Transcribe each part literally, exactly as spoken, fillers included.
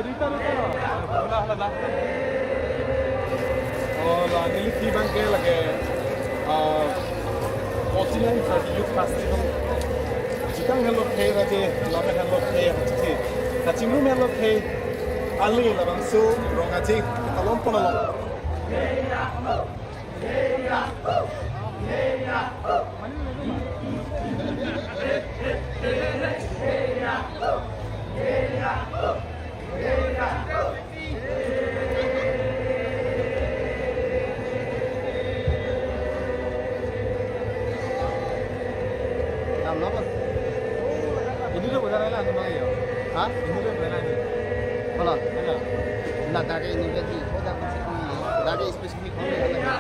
Oh, la neli si bang ke lake, ah, Kochi Youth Festival. Jitang hello ke raje, lame hello ke raje. Kachingrum hello ke. Ali labangso rong aji, alom pon along. Tam lo, Bos? Ini tuh bukan lain, lain, Bang, ya? Hah? Ini tuh bukan lain. Kalau? Iya. Nah, dari ini berarti, oh, dari, dari spesifik, oh, iya, iya.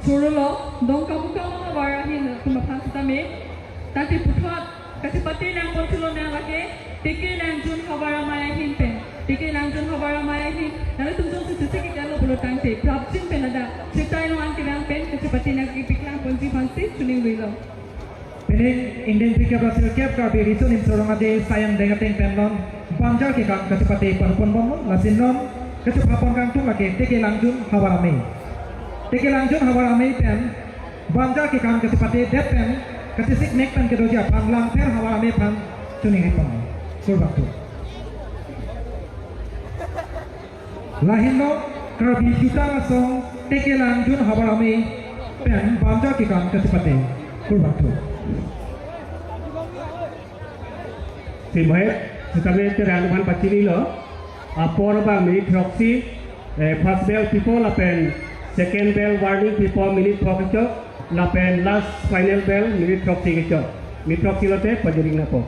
Chorolo, Dongkamukam havar ahin atum aphan sitame, tangte puthot kachepate nangpon thulo nang lake, Teke Langjun havar amei ahin pen, Teke Langjun havar amei ahin, nanglitum jongsi chesik iklo pulo tangte, prapjin pen ladak, chetai no an kevang pen, kachepate nangkepaklang ponji aphansi choningri lo. Pining ingdeng phlikep ra sirkep Karbi Riso Nimso Rong Aje Sai angdeng ateng pen non bamjar kekam kachepate pon pon bom, lasi non kachepapon kangtung lake Teke Langjun havar amei. Teke Langjun havar amei pen bamjar kekam kachepate det pen kachesik mek pen kedoji aphan Langpher havar amei aphan choningri pon. Kurvangthu. Lahenlo Karbi Jutang Asong Teke Langjun havar amei pen bamjar kekam kachepate. Kurvangthu. Simohet Sitame terang aphan pachinilo, apor abang minute throksi, eh, first bell pipo lapen second bell warning pipo minute throksi chok, lapen last final bell minute throksi kechok. Minute throksi lote pajering napo.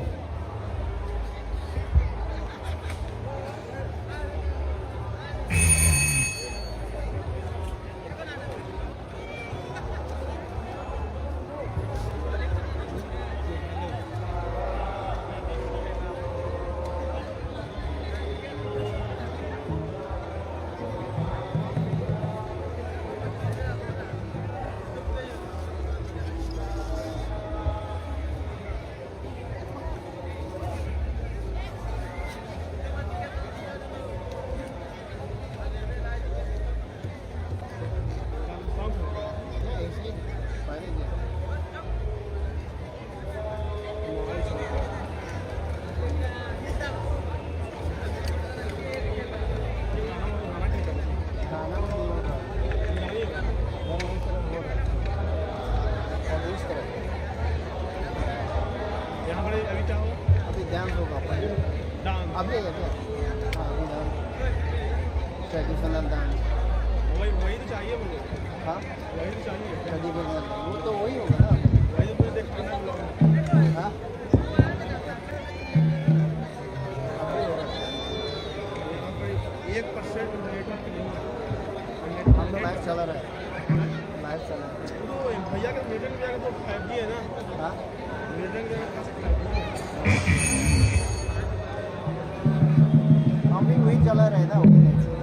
यहाँ पर अभी क्या हो? अभी डांस होगा पहले। डांस। अभी, अभी। हाँ, अभी डांस। Traditional dance. वही, वही तो चाहिए मुझे। हाँ? वही तो चाहिए। Traditional dance. वो तो वही होगा ना। वही तो मुझे देखना है। हाँ? अभी होगा। यहाँ पर एक परसेंट नेटवर्क नहीं है। हम तो लाइव चला रहा है। लाइव चला रहा है। तो भैया का नेटवर्क, भैया का तो फ़ाइव जी है ना? हाँ? हम भी वही चला रहे ना, वही नेट से।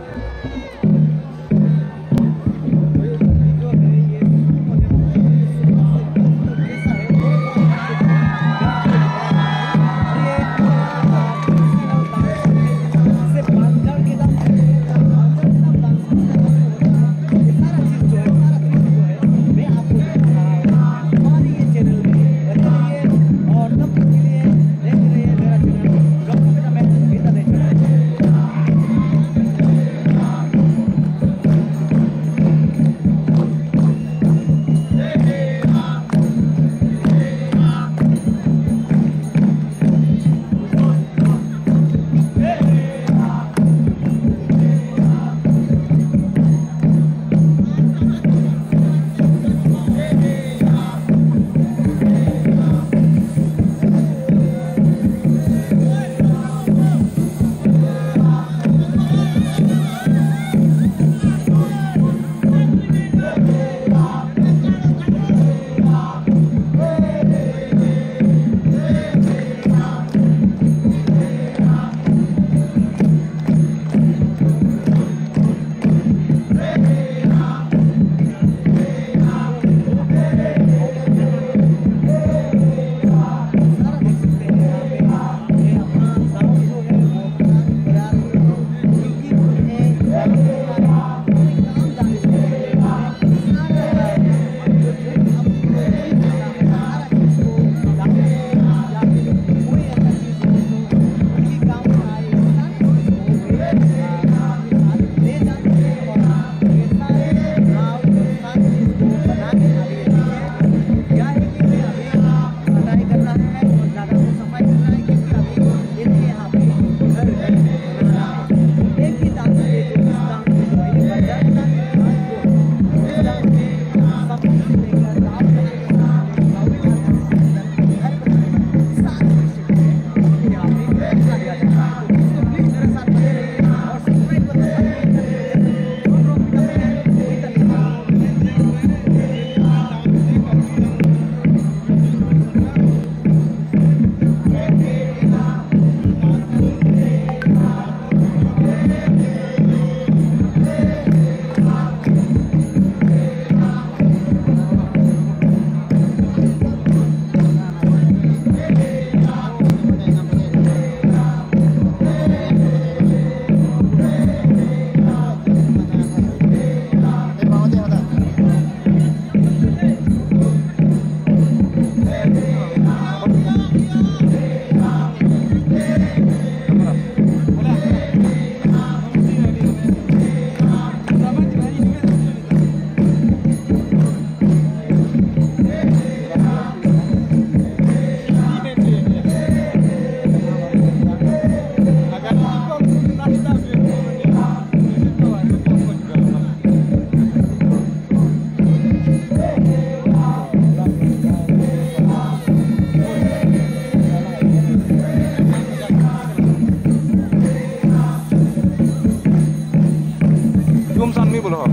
Chum san me pulo.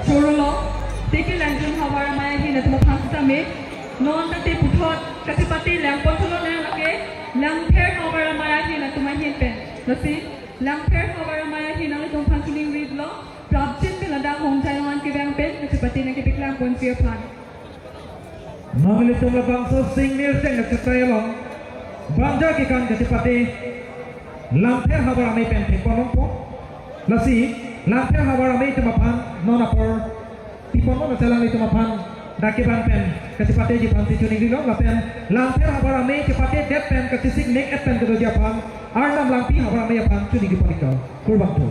Chorolo, teke langjun havar amei ahin Atum aphan sitame non tate puthot kachepate lang pon thulo na lake Langpher Havar Amei ahin atum ahin pen. Lasi Langpher Havar Amei ahin nanglitum aphan chiningri lo, prapjin pen ladak Hongjai along an kevang pen kachepate nangkepaklang ponji aphan. Nanglitum labangso Singmir Seng kachepate along bangja kekan kachepate Langpher Havar Amei pen thekpon longpo. Lasi Langpher Havar Amei atum aphan non apor tipon non, achelang atum aphan dak kevang pen kachepateji aphan si chiningri lo, lapen Langpher Havar Amei chepatedet pen kachesik nek-et pen kedoji aphan Arnam Langpi Havar Amei aphan chiningri pon iklo. Kurvangthu.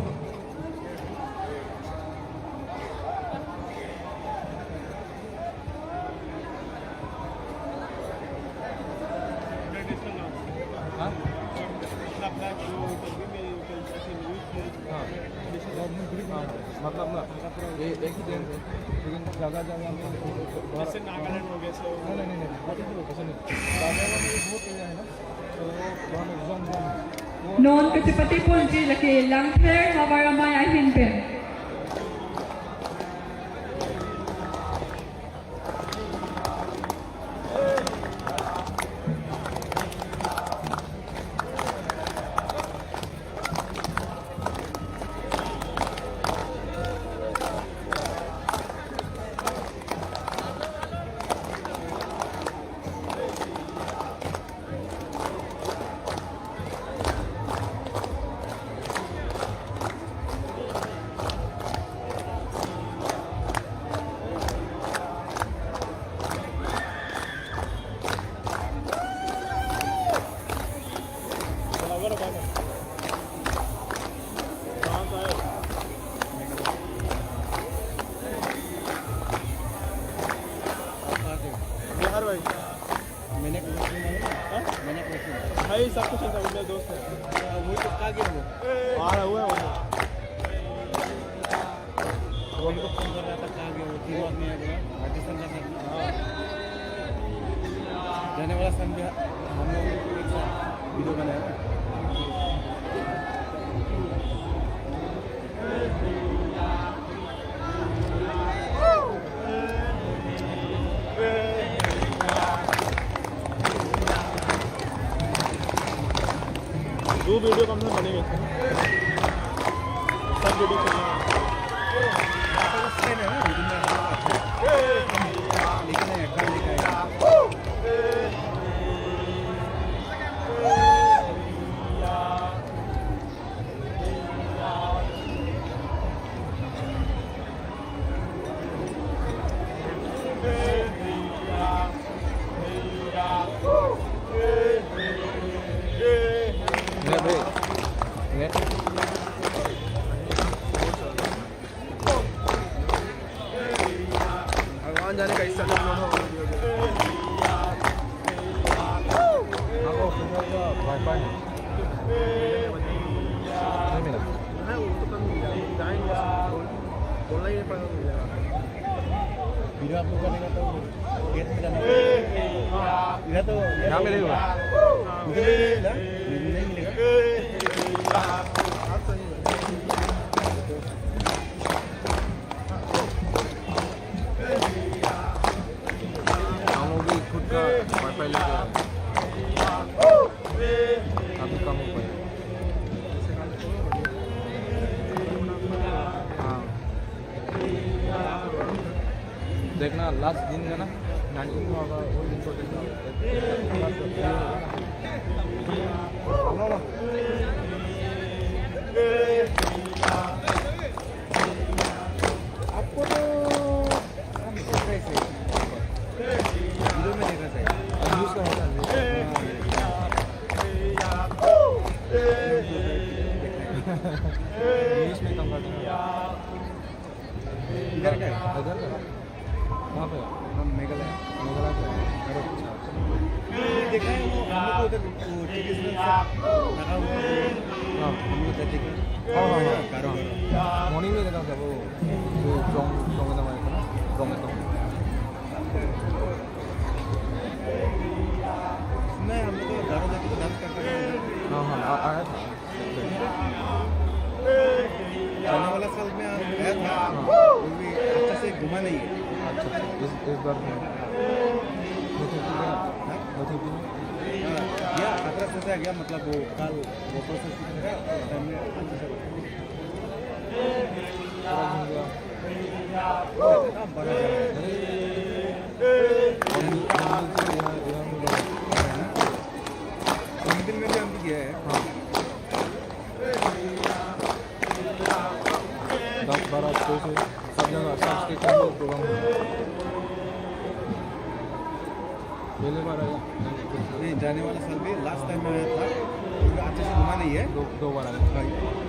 हाँ? हाँ। हाँ, मतलब ना, ये एक ही दिन, लेकिन जगह जगह में जैसे नागालैंड हो गया, सो नहीं, नहीं, नहीं, नहीं, ऐसे नहीं। नागालैंड में बहुत area है ना, तो वहाँ में जम, जम, वो Non kachepate ponji lake Langpher Havar Amei ahin pen. Bihar भाई। मैंने question मालूम है? हाँ? मैंने question। भाई, सब कुछ चलता है, मेरा दोस्त है। हाँ, वही तो कहाँ गया वो? आ रहा हुआ है वो। वही को फोन कर रहा था, कहाँ गया वो? तीनों आदमी आ गया, राजस्थान का था। हाँ। जाने वाला सन भी हम लोग एक साथ वीडियो बनाया ना। दो वीडियो कम से कम बनेंगे। सब वीडियो चलना है। भगवान जाने कैसा। वाईफाई नहीं मिला। नहीं, वो तो कम मिल जाएगा। जाएंगे, बोलना ही नहीं पड़ेगा, मिल जाएगा। वीडियो अपलोड करने का तो गेट पे जाना पड़ेगा। इधर तो यहाँ मिलेगा। मिलेगा? नहीं मिलेगा। हम लोग भी खुद का वाईफाई लेके आए। अभी कम हो पाएगा। हाँ। देखना, लास्ट दिन का ना, नाइनटीन होगा, वो दिन को देखना। आपको तो हम तो कैसे? वीडियो में देखा था। न्यूज़ का होता है। न्यूज़ में कम करता है। इधर का है? इधर का है? कहाँ पे? हम मेघालय। मेघालय का है। अरे अच्छा, अच्छा। ये देखा है वो हम लोग को उधर वो ट्रेडिशनल सा लगा हुआ है। हाँ। हम लोग का देखा। हाँ, हाँ, हाँ। गारो, हाँ। गारो। मॉर्निंग में देखा था वो, वो जॉन्ग, जॉन्ग का नाम है ना? जॉन्ग का। नहीं, हम लोग तो गारो जाति को डांस करते हैं। हाँ, हाँ, आ, आया था। जाने वाला साल में हम गया था, वो भी अच्छा से घूमा नहीं है। इस, इस बार में। दो सौ तीन। हाँ? दो सौ तीन। हाँ, या, अठारह सौ से आ गया, मतलब वो कल वो प्रोसेस किया था, तो हमने अच्छे से पूरा घूम गया। इतना बड़ा जगह है। अरे, हम, हम लोग तो यहाँ, यहाँ में बड़ा है ना? तीन दिन में भी हम भी गए हैं। हाँ। दस बारह कोई से सब जगह, सब स्टेशन में प्रोग्राम है। पहले बार आया? नहीं, जाने वाला साल भी लास्ट टाइम में आया था, क्योंकि अच्छे से घूमा नहीं है। दो, दो बार आया। हाँ,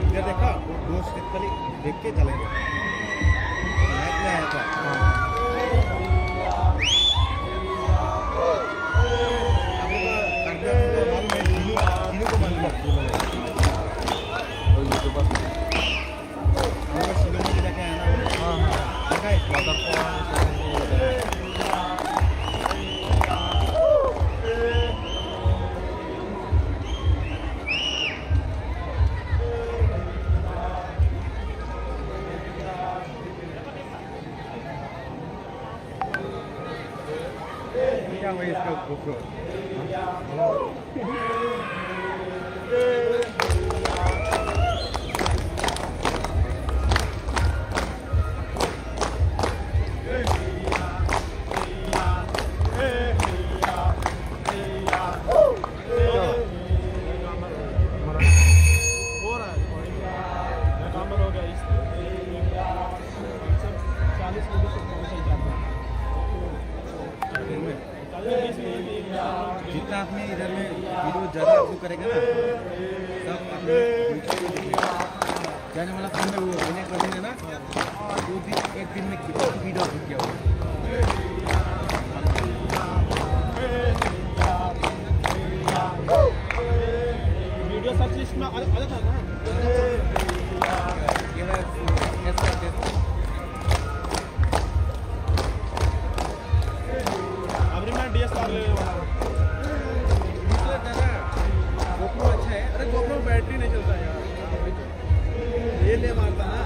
इधर देखा, वो दो स्टेट खाली देख के चले गए। नाइट में आया था। हाँ। आपको मालूम है, तीनों, तीनों को मालूम है। और ये तो बस। हम लोग शिलोंग में जाके आए ना। हाँ, हाँ। देखा है? Waterfall। क्या हुआ इसका GoPro? हो रहा है recording। मेरा काम बंद हो गया, इस चालीस मिनट तक पहुंच ही जाता है। जितना आदमी इधर में वीडियो ज्यादा अपलोड करेगा ना, सब अपने YouTube पे दिखेगा। जाने वाला फिल्म में वो विनय प्रवीण है ना, दो दिन, एक दिन में कितना वीडियो अपलोड किया हुआ है। वीडियो सब चीज में अलग, अलग है ना? ये है, ऐसा, ऐसा। अभी मैं डीएसएलआर ले वाला हूँ। दूसरा कहना है, GoPro अच्छा है। अरे, GoPro बैटरी नहीं चलता यार। ये ले मारता ना,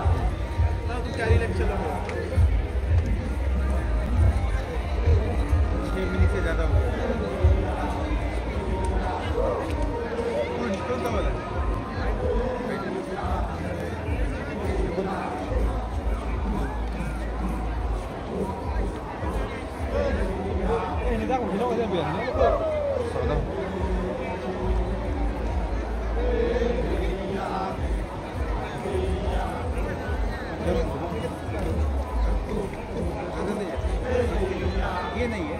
ना तो चार ही लाख चला गया। छह मिनट से ज्यादा हो गया। कौन, कौन सा वाला है? ये नहीं है।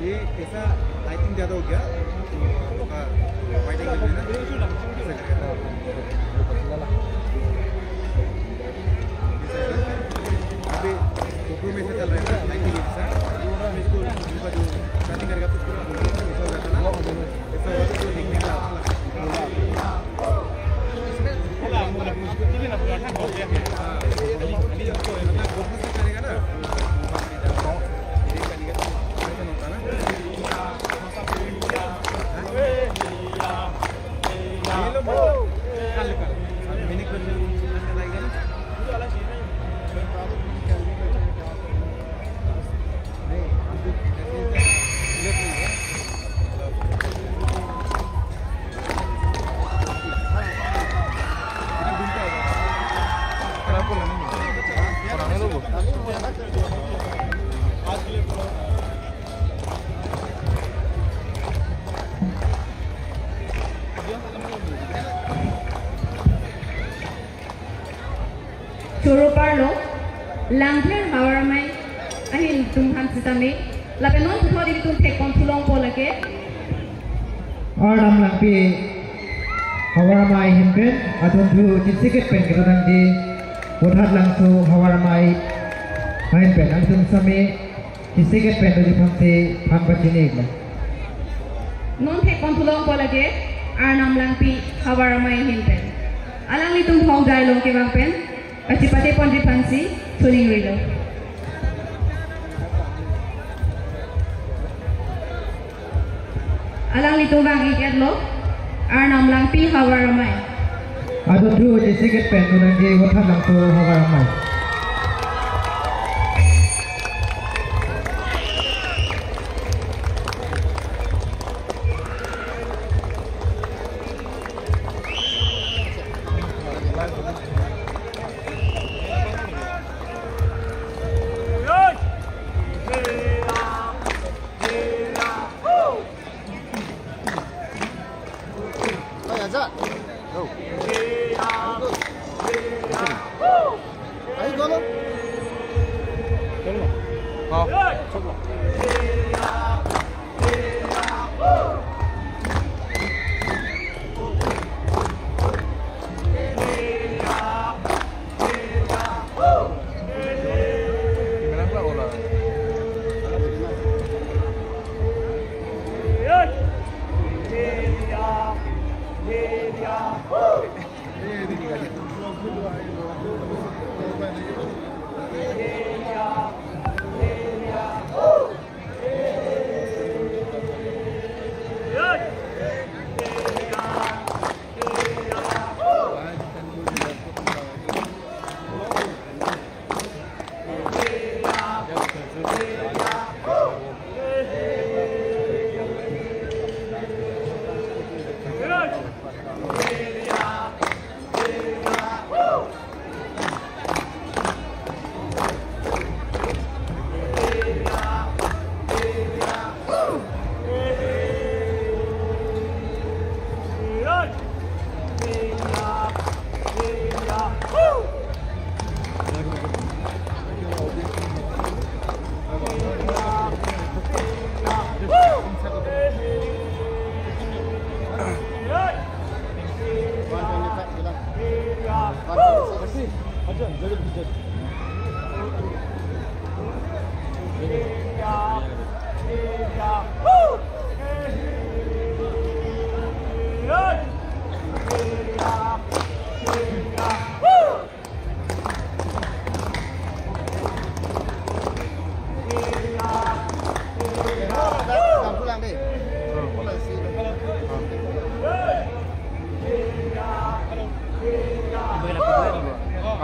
ये कैसा, आई थिंक, ज्यादा हो गया। अभी GoPro में से चल रहा है ना, आई थिंक, इसका। इसको, इसका जो सेटिंग करेगा, तो पूरा ऐसा हो जाता है ना। ऐसा हो जाता है, तो देखने का अच्छा लगता है। Choro parlo, langpher havar amei ahin atum aphan sitame, lapen non puthot ilitum thekpon thulongpo lake. Arnam Langpi havar amei ahin pen, atum thu chingsikit pen kedodangji, Vothatlangso havar amei ahin pen, atum sitame chingsikit pen doji aphansi than pachini iklo. Non thek-on thu longpo lake Arnam Langpi Havar Amei ahin pen. Alanglitum Hongjai Longkevang pen kachipate ponji aphansi choningrilo. Alanglitum vang-ik-etlo, Arnam Langpi Havar Amei. Adon thu isi ke pen unang ke Vothatlangso Havar Amei.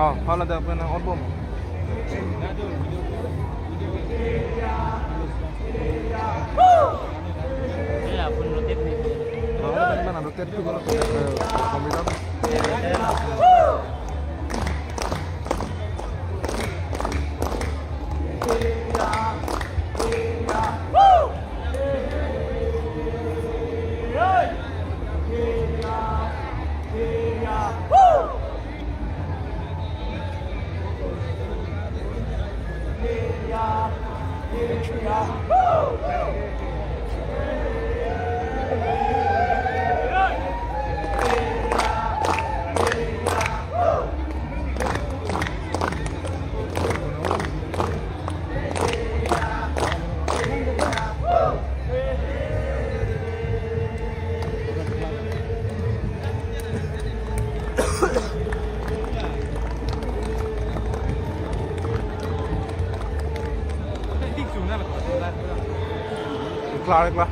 Oh, hala dak pernah outbound. Ya, pun rotate nih. Oh, mana rotate tuh kalau pakai, eh, komputer? Klar, klar.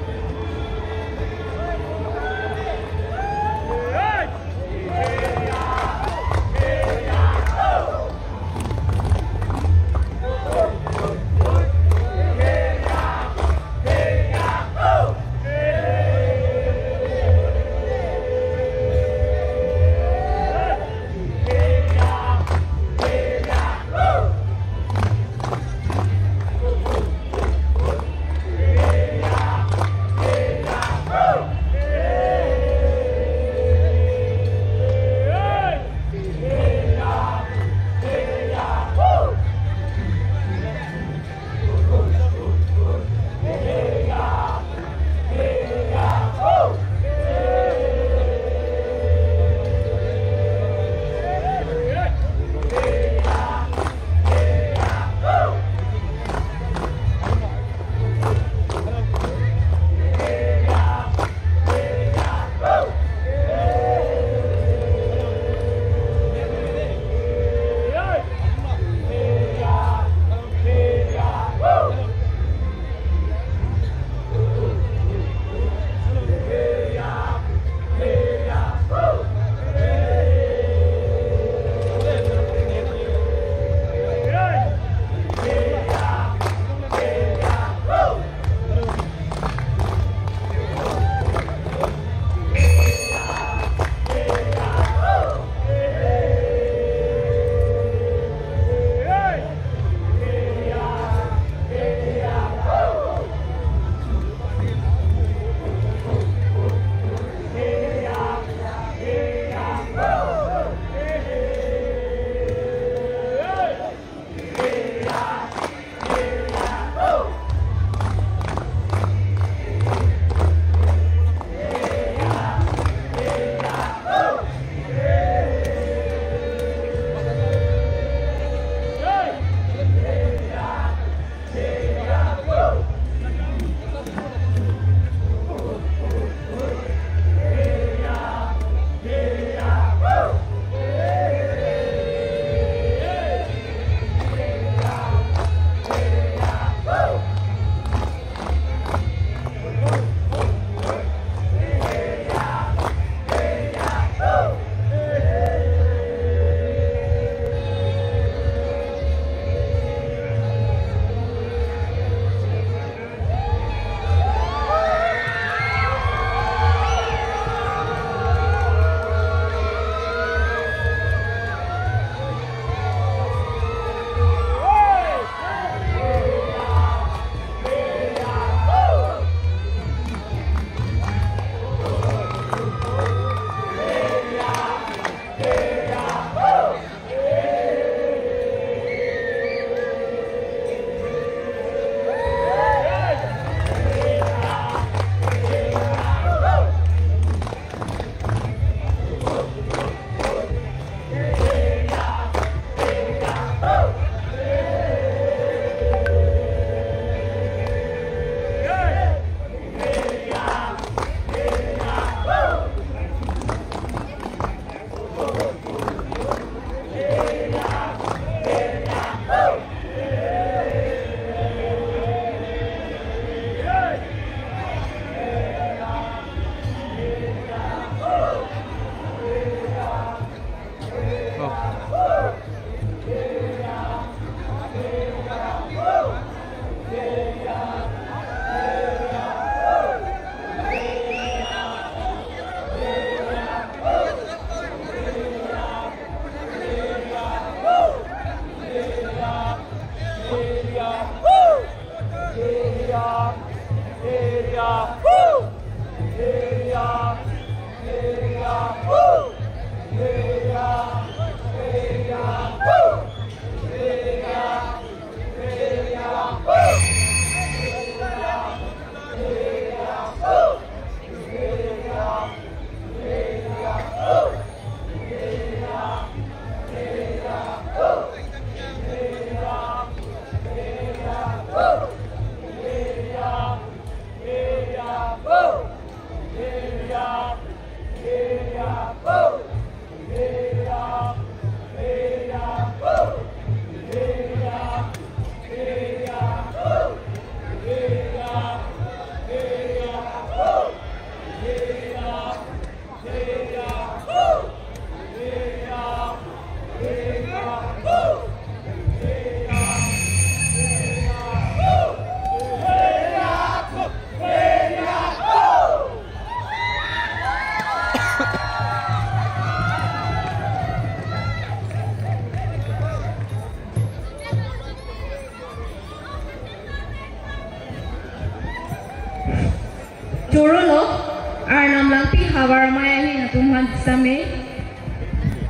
Arnam Langpi Havar Amei ahin atum aphan sitame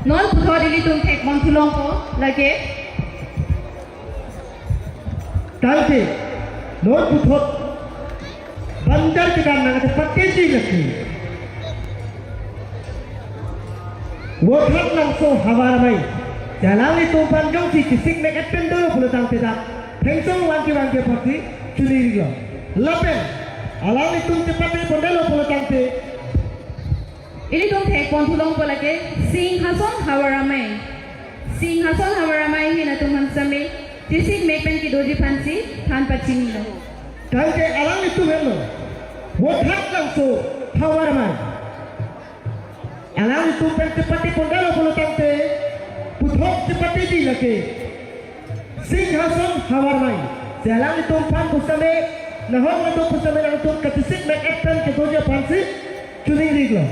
non puthot ilitum thekpon thu longpo lake. Tangte non puthot bandar kedam nangchepatedetji lake Vothatlangso Havar Amei. Alanglitum aphan jongsi chesik mek et pen dolo pulo tangte dak thengsong vangke vangke apotsi choningri lo. Lapen alanglitum chepate pondetlo pulo tangte ilitum thekpon thu longpo lake Singhason Havar Amei. Singhason Havar Amei ahin atum aphan sitame chesik mek pen kedoji aphansi than pachinilo. Tangte alanglitum henlo Vothatlangso Havar Amei. Alanglitum pen chepate pondetlo pulo tangte puthot chepatedetji lake Singhason Havar Amei. Si alanglitum aphan pusitame, nahok latum pusitame nangtum kachesik mek et pen kedoji aphansi choningri lo.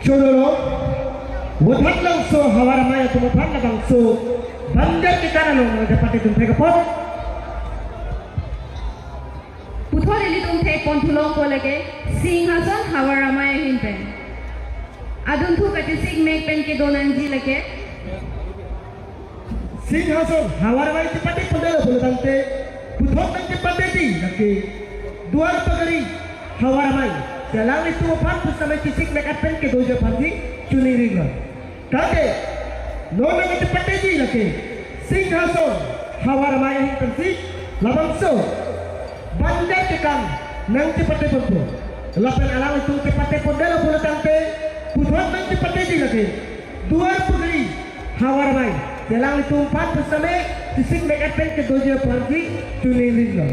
Chonolo, Vothatlangso Havar Amei atum aphan labangso Banjar kekan along nangchepatedunthe apot. Puthot ilitum thekpon thulongpo lake, Singhason Havar Amei ahin pen. Adunthu kachesik mek pen kedo nangji lake. Singhason Havar Amei chepatepondetlo pulo tangte, puthot nangchepatedetji lake Duar Pagari Havar Amei. Alanglitum aphan pusitame chesik mek pen kedoji aphansi choningrilo. Tangte non nangchepatedetji lake Singhason Havar Amei ahin pensi labangso Banjar kekan nangchepateponpo. Lapen alanglitum chepatepondetlo pulo tangte, puthot nangchepatedetji lake Duar Pagari Havar Amei. Alanglitum aphan pusitame chesik mek pen kedoji aphansi choningrilo.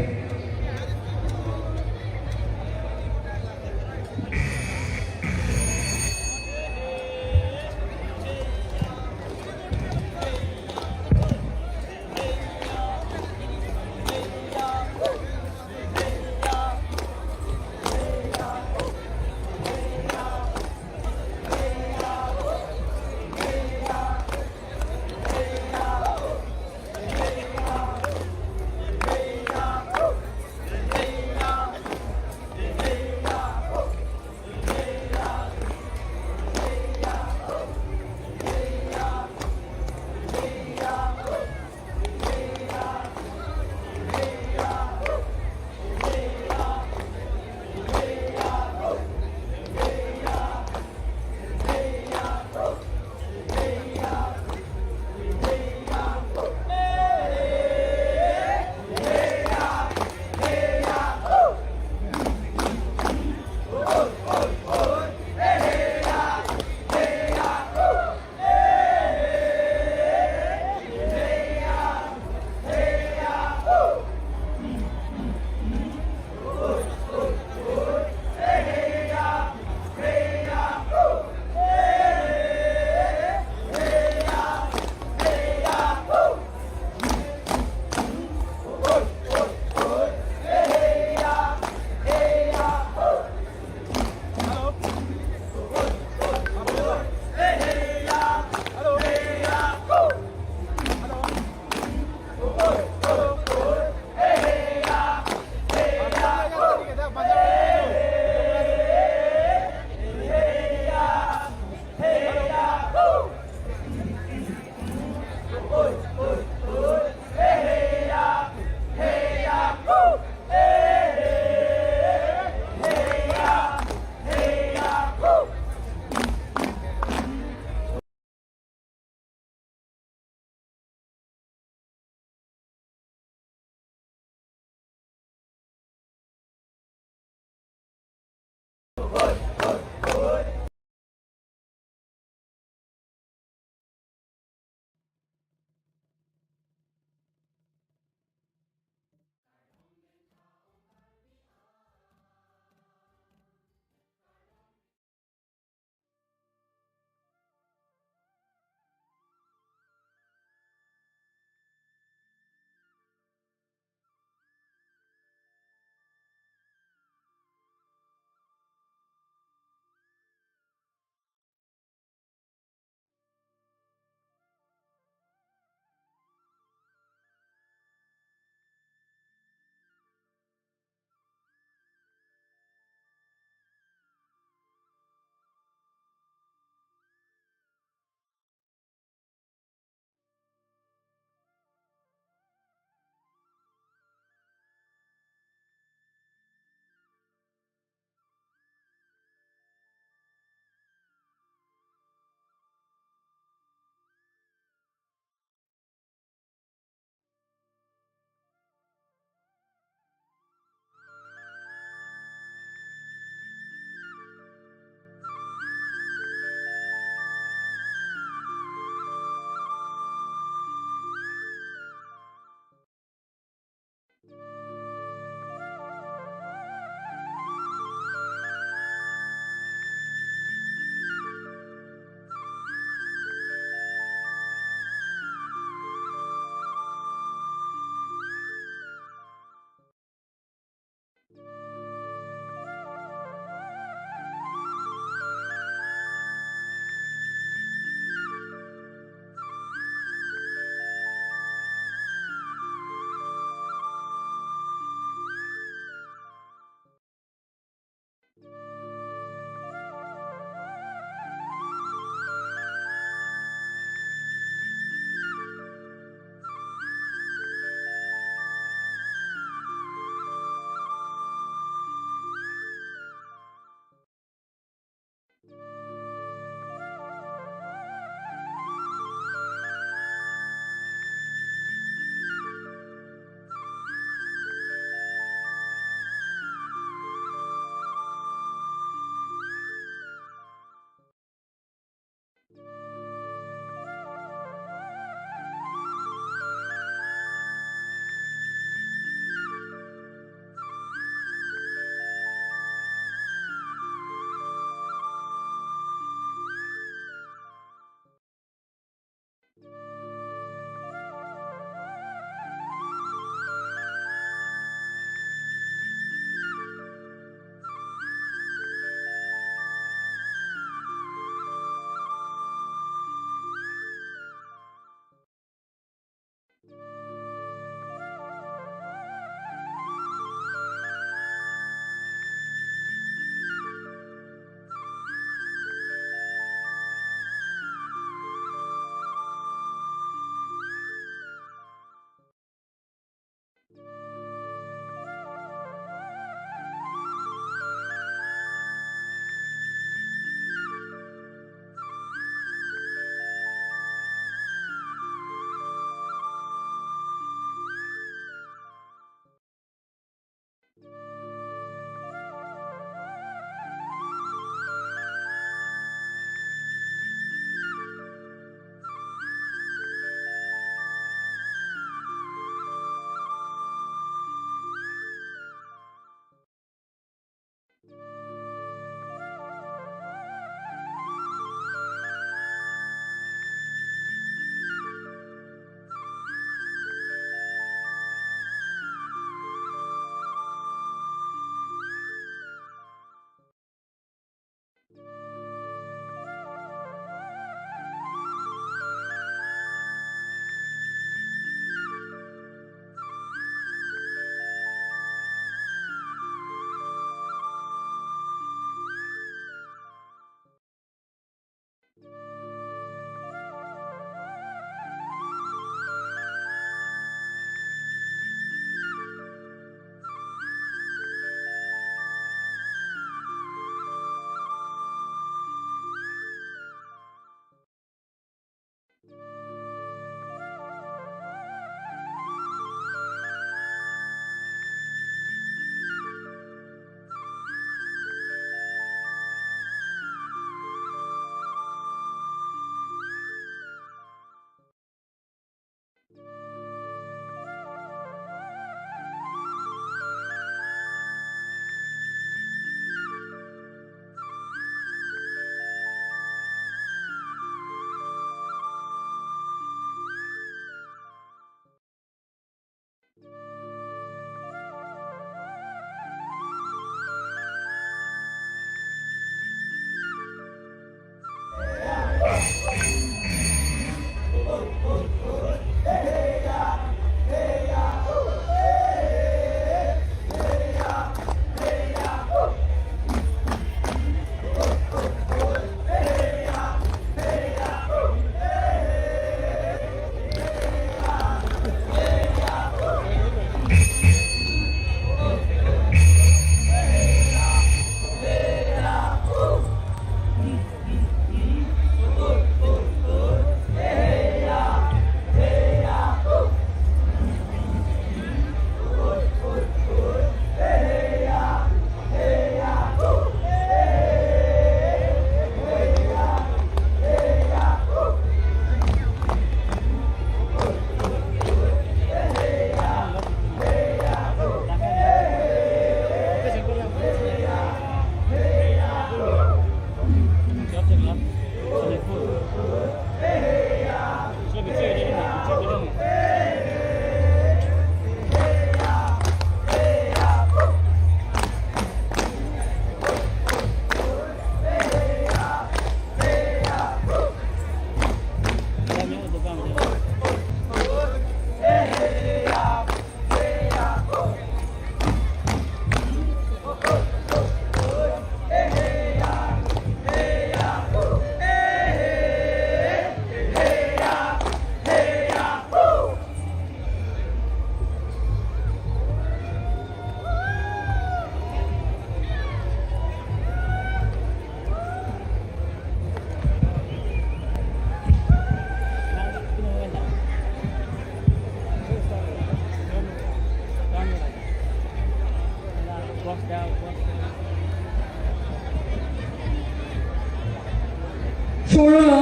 Chorolo,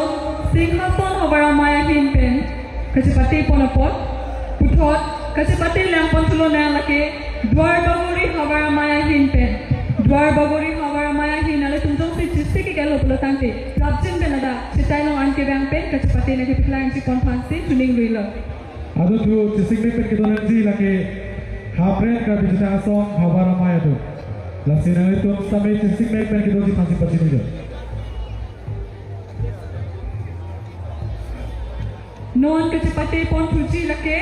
Singhason havar amei ahin pen kachepate pon apot, puthot kachepate lang pon thulo nang lake Duar Bagori havar amei ahin pen. Duar Bagori havar amei ahin, ilitum jongsi chesik ikelo pulo tangte, prapjin pen ladak chetai along an kevang pen kachepate nangkepaklang chipon aphansi choningrilo. Ado thu chesik mek pen kedo nangji lake Hapren Karbi Chethan Asong havar amei atum. Lasi nanglitum sitame chesik mek pen kedoji aphansi pachinilo. Non kachepate pon thuji lake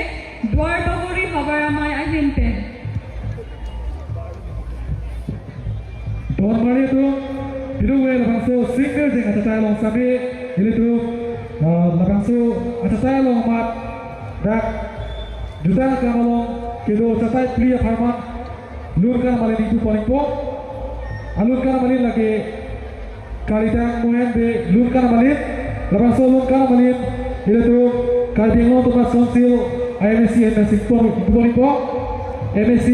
Duar Bagori havar amei ahin pen. Don mari atum, pidungve labangso Sing Nirjeng achetai along sitame, ilitum, ah, labangso achetai along amat dak jutang akam along kedo achetai phli apharman lun kan amalin ingpu pon ikpo. Alun kan amalin lake Kalitang Mohen Bey lun kan amalin, labangso lun kan amalin ilitum Karbi Anglong Autonomous Council a MAC ahin pensi pon, pon ikpo. MAC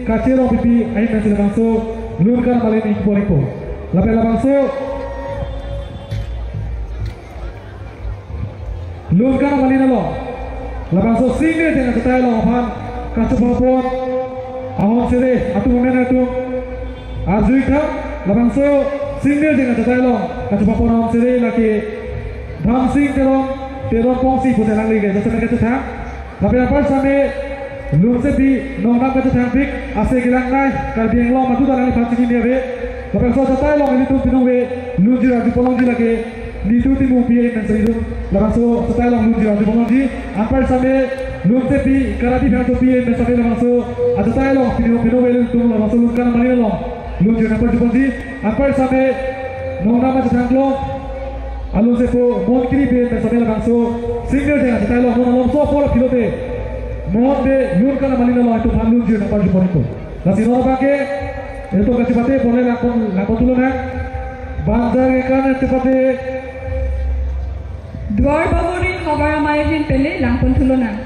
Kache Rongpipi ahin pensi labangso lun kan amalin ingpu pon ikpo. Lapen labangso lun kan amalin along labangso Sing Nirjeng achetai along aphan kachepapon ahon sere atum amen atum arju iktha. Labangso Sing Nirjeng achetai along kachepapon ahon sere lake Dhamsing Teron, Teron Pongsi pu ta alangli ke jasemet kachethang. Lapen anpar sitame lunsepi nongnam kachethangpik, ase kelang nai Karbi Anglong matut alangliphan chingki ni ave. Labangso achetai along ilitum pidungve lunjir arju pon longji lake Nitu Timungpi ahin pensi ilitum labangso achetai along lunjir arju pon longji. Anpar sitame lunsepi Karati Phangchopi ahin pen sitame labangso achetai along pidung, pidungve ilitum labangso lun kan amalin along lunjir nangparju ponji. Anpar sitame nongnam kachethang klong alunsepo Mon Kiripi ahin pen sitame labangso Sing Nirjeng achetai along non alomso apor aphi lote Mohen Bey lun kan amalin along ilitum aphan lunjir nangparju pon ikpo. Lasi non abangke ilitum kachepate pon le lang pon, lang pon thulo nang. Banjar ke kan chepate Duar Bagori havar amei ahin pen le lang pon thulo nang.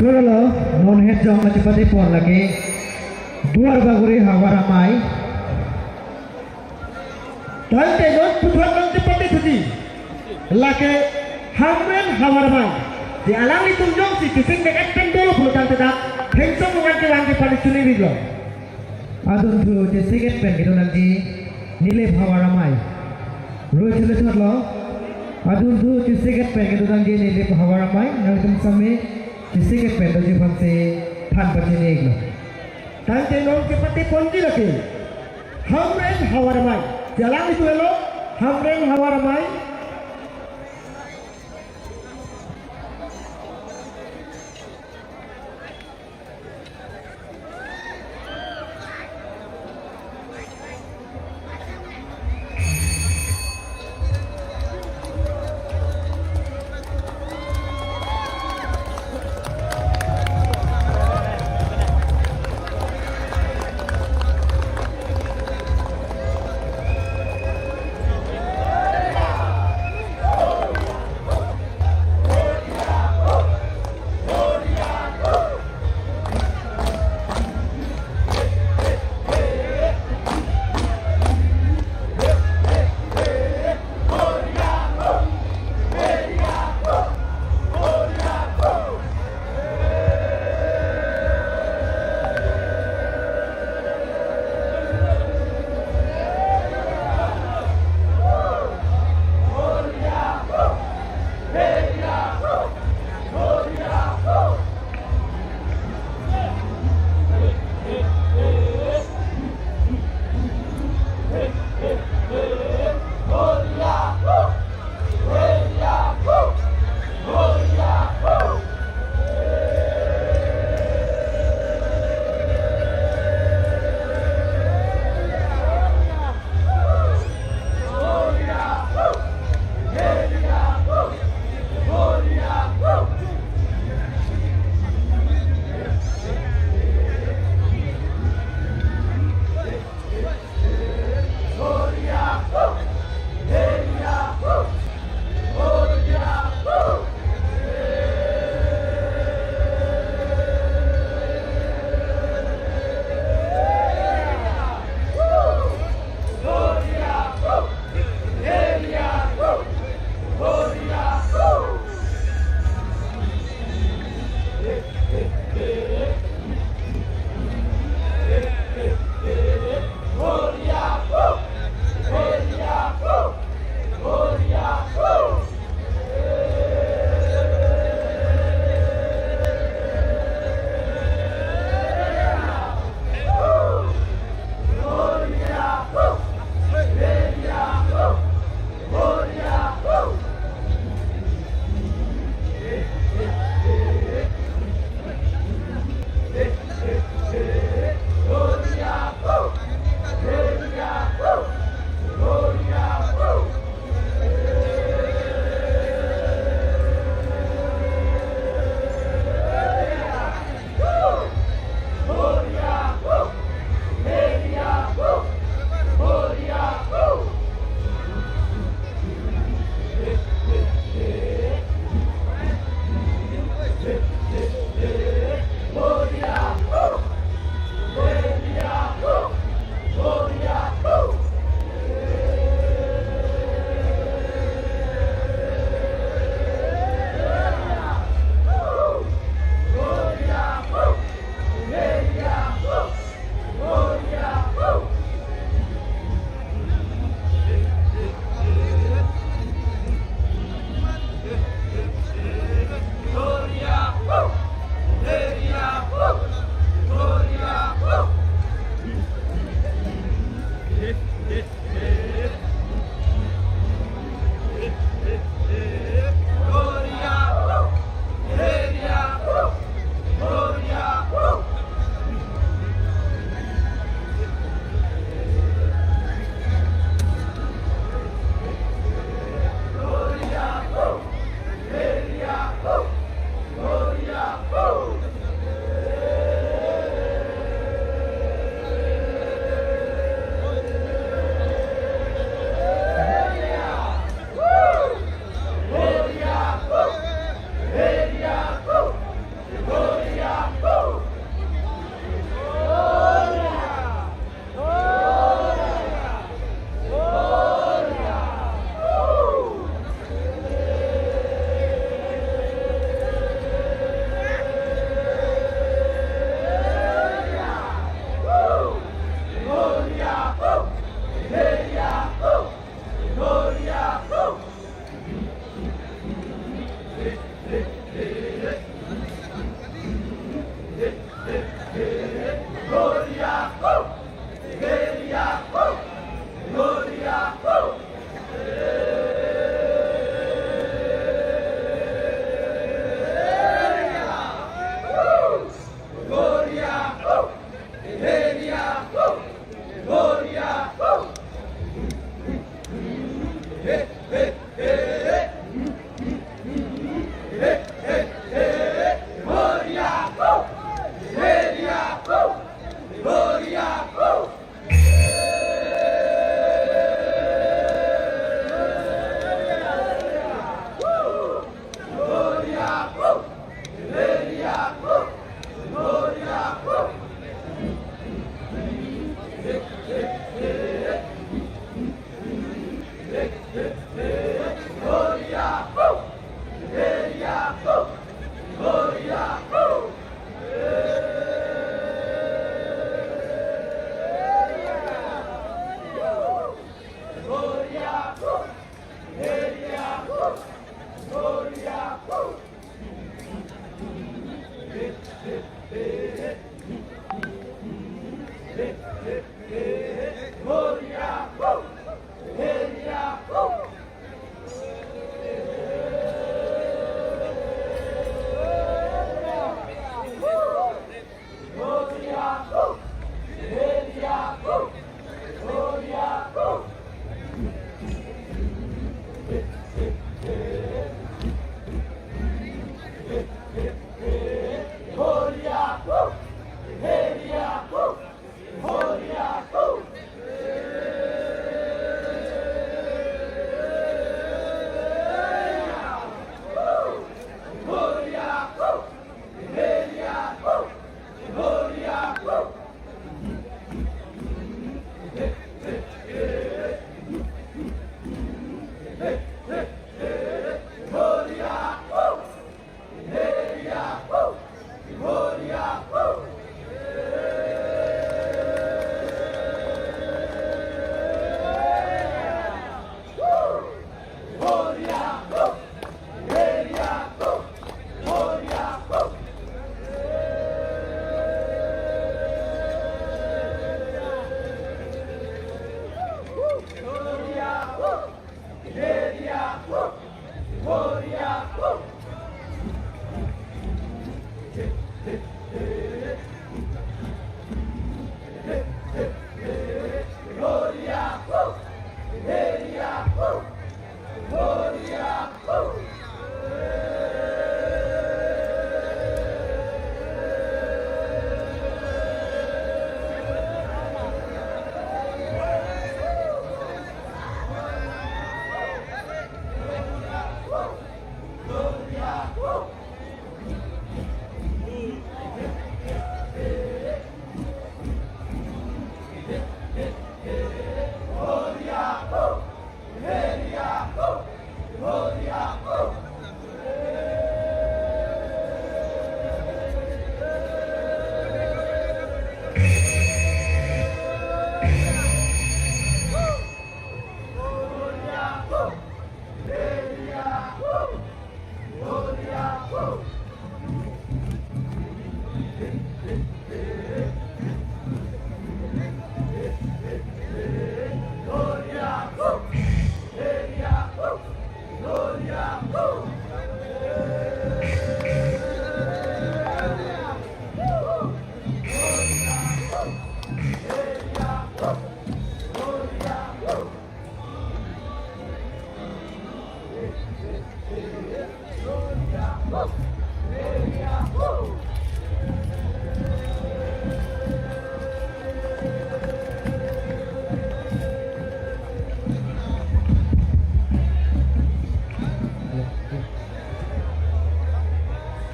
Chorolo, non het jong kachepate pon lake Duar Bagori Havar Amei. Tangte non puthot nangchepate thuji. Lake Hamren Havar Amei. Je alanglitum jongsi chesik mek et pen dolo pulo tangte dak Thengsong Wunghan kevang ke pali chunivik lo. Adunthu chesik et pen kedo nangji Nilip Havar Amei. Roi chule thotlo. Adunthu chesik et pen kedo nangji Nilip Havar Amei. Nangtum sami chesik et pen doji aphansi than pachini-iklo. Tangte non chepate ponji lake Hamren Havar Amei. Je alanglitum helo Hamren Havar Amei.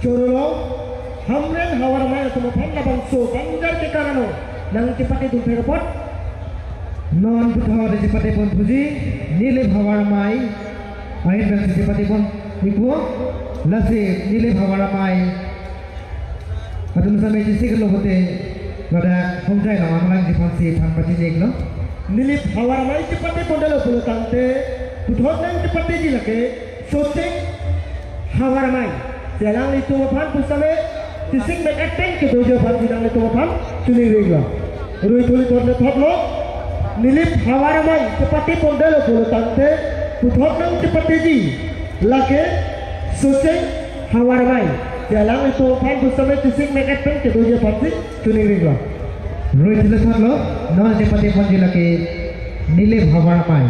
Chorolo, Hamren Havar Amei atum aphan labangso kangjor ke karano nangchepatedun thek apot. Non puthot chepatepon puji, Nilip Havar Amei ahin pensi chepatepon ikpo, lasi Nilip Havar Amei atum same chesik lo pute, ladak Hongjai Rong Amlangji aphansi than pachini iklo. Nilip Havar Amei chepatepondetlo pulo tangte, puthot nangchepateji lake Socheng Havar Amei. Lasi alanglitum aphan pusitame chesik mek-et pen kedoji aphansi nanglitum aphan choningri iklo. Rui thuli thot le thotlo, Nilip Havar Amei chepatepondetlo pulo tangte, puthot nangchepateji lake Socheng Havar Amei. Lasi alanglitum aphan pusitame chesik mek-et pen kedoji aphansi choningri iklo. Rui thuli thotlo, non chepateponji lake Nilip Havar Amei.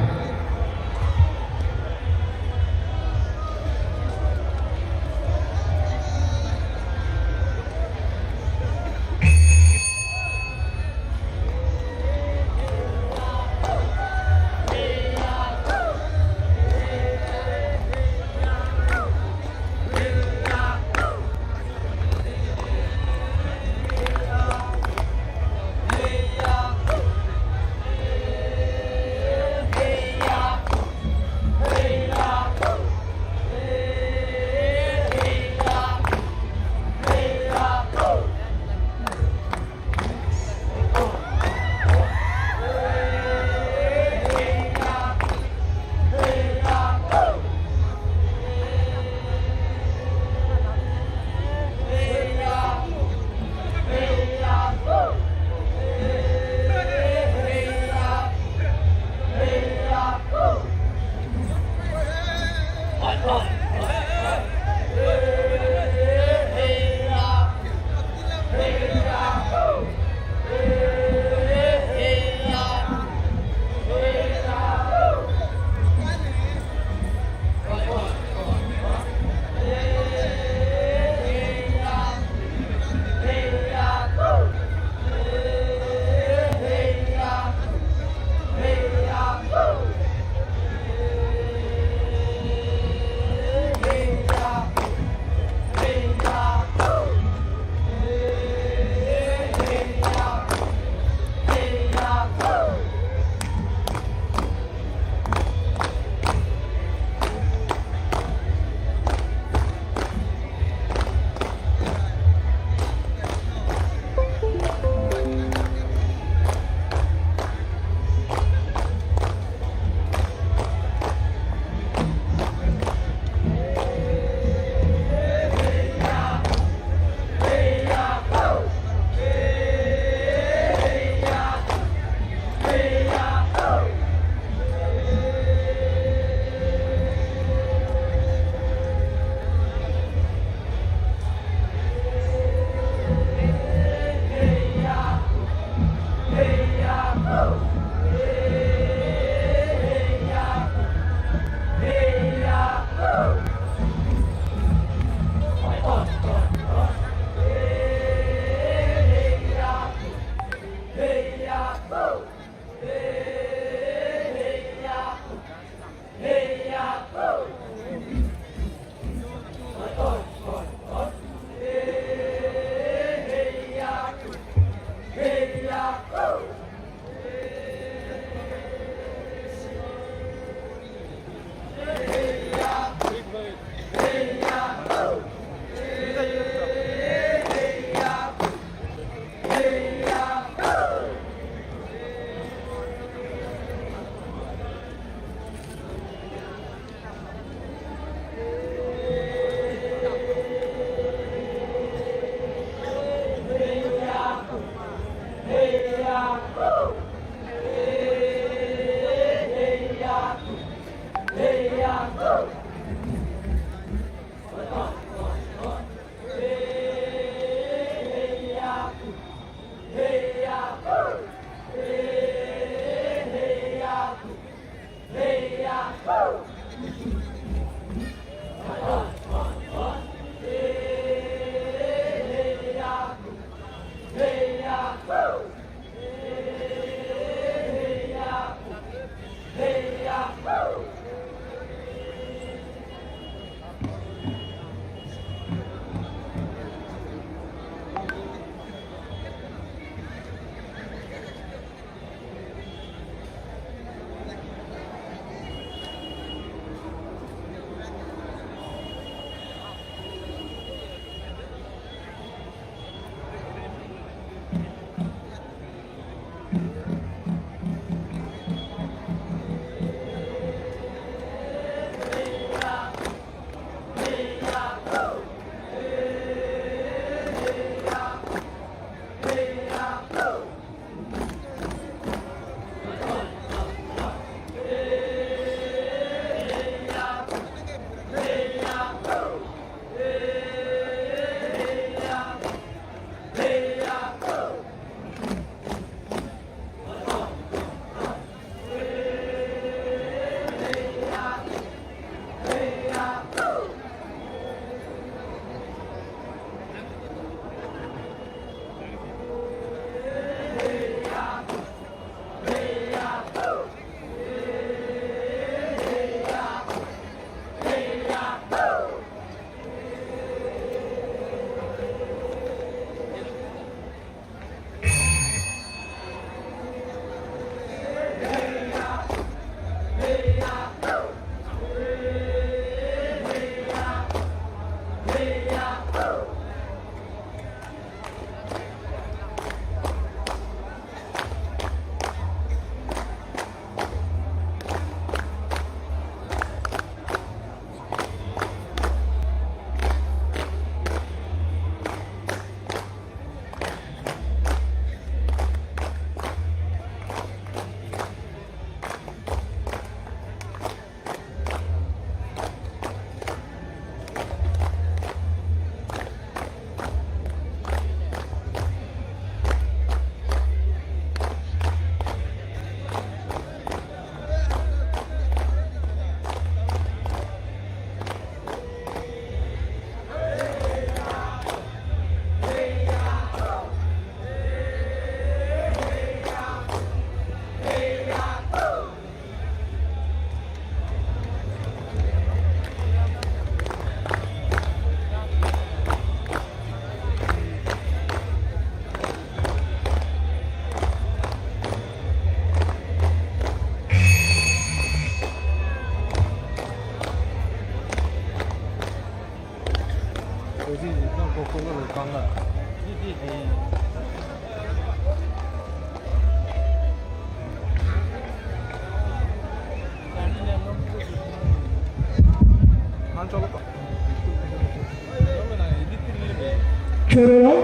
Chorolo,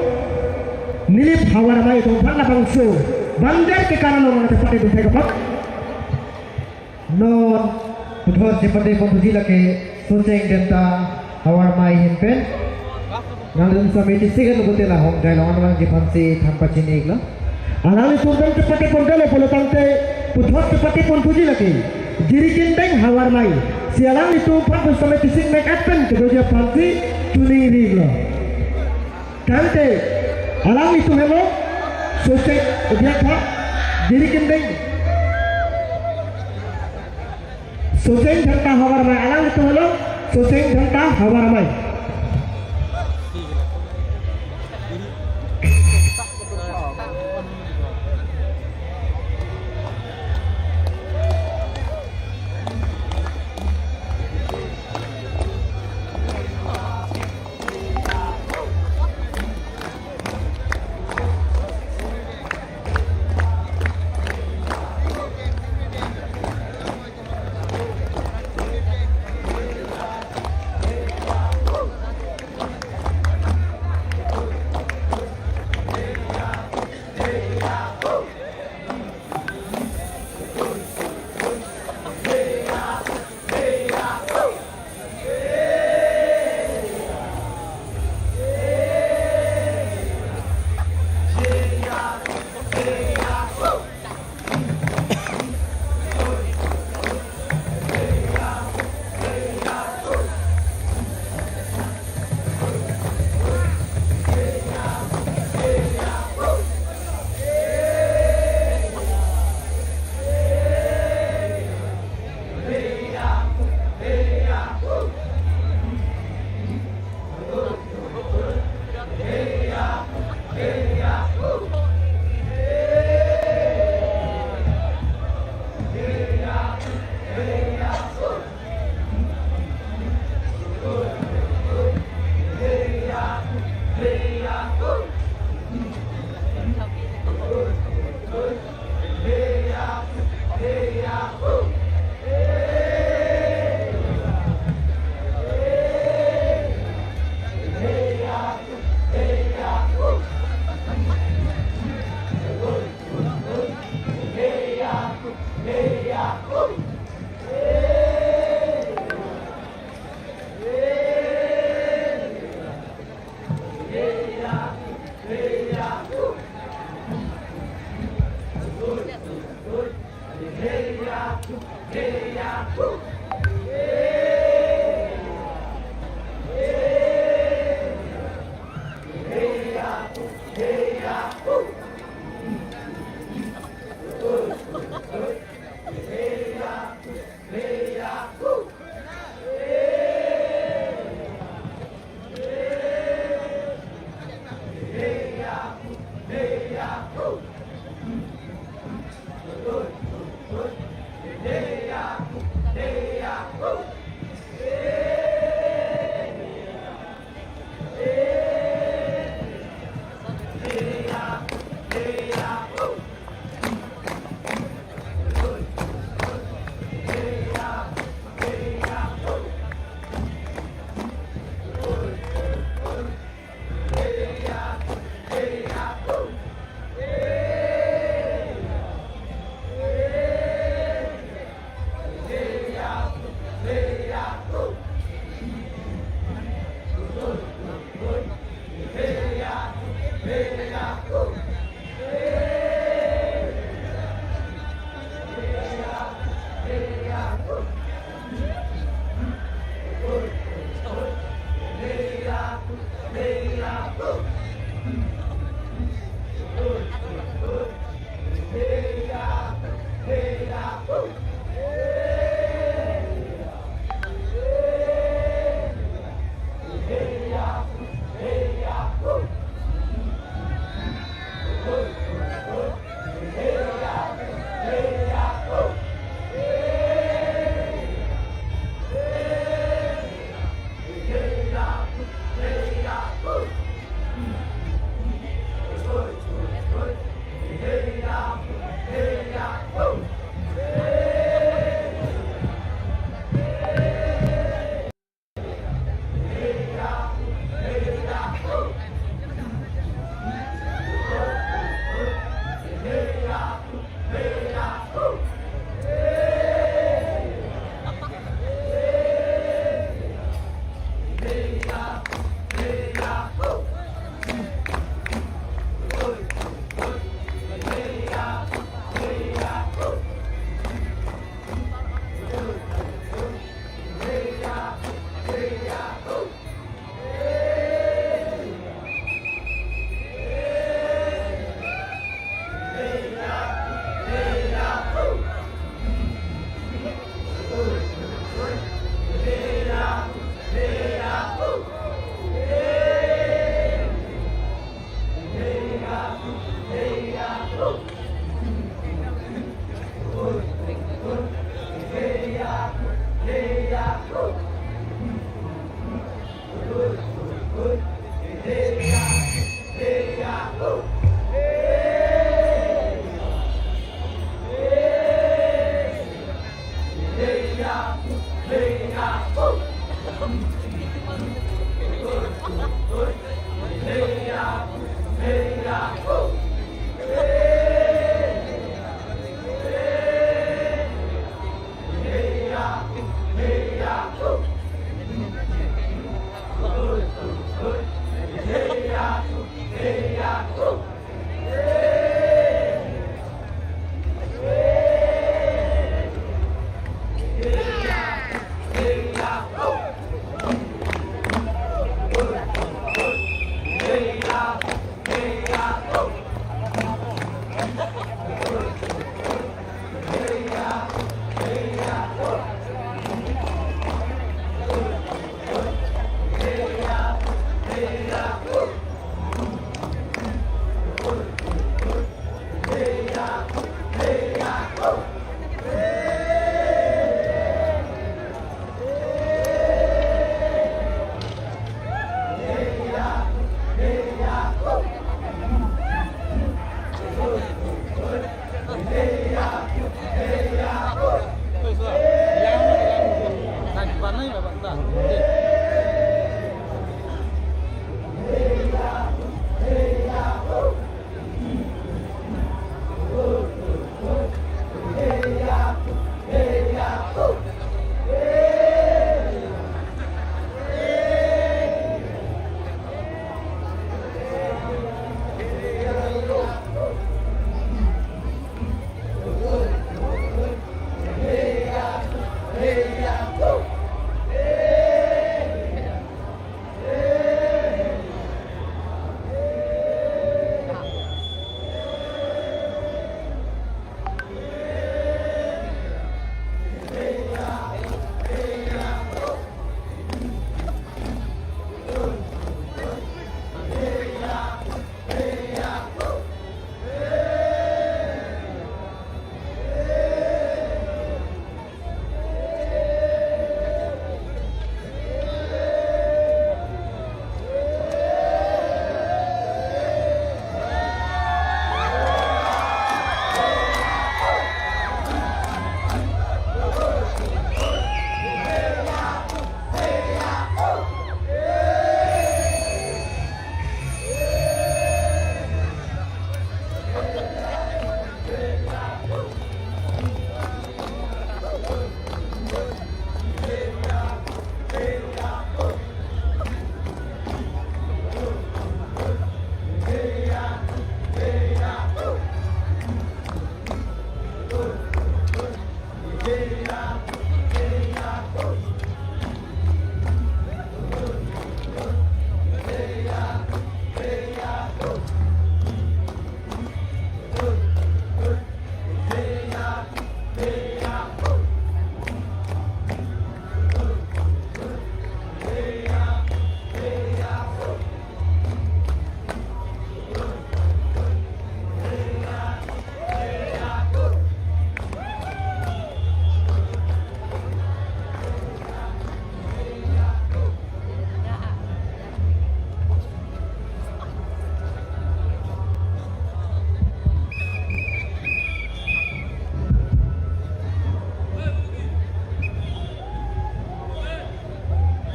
Nilip Hawar Amei atum aphan labangso bangder ke karalong nangchepate dun thek apot. Non puthot chepate pon thuji lake Socheng Dhenta Hawar Amei ahin pen. Nangtum sami tisik an pulote la Hongjai Longan vangji aphansi than pachini-iklo. Alanglitum pen chepate pon dalo pulo tangte puthot chepate pon thuji lake Jiri Kindeng Hawar Amei. Si alanglitum aphan pu sami tisik mek at pen kedoji aphansi choningri-iklo. Tangte alanglitum helo Socheng, diak tha, Jiri Kindeng. Socheng Dhenta Hawar Amei, alanglitum helo Socheng Dhenta Hawar Amei.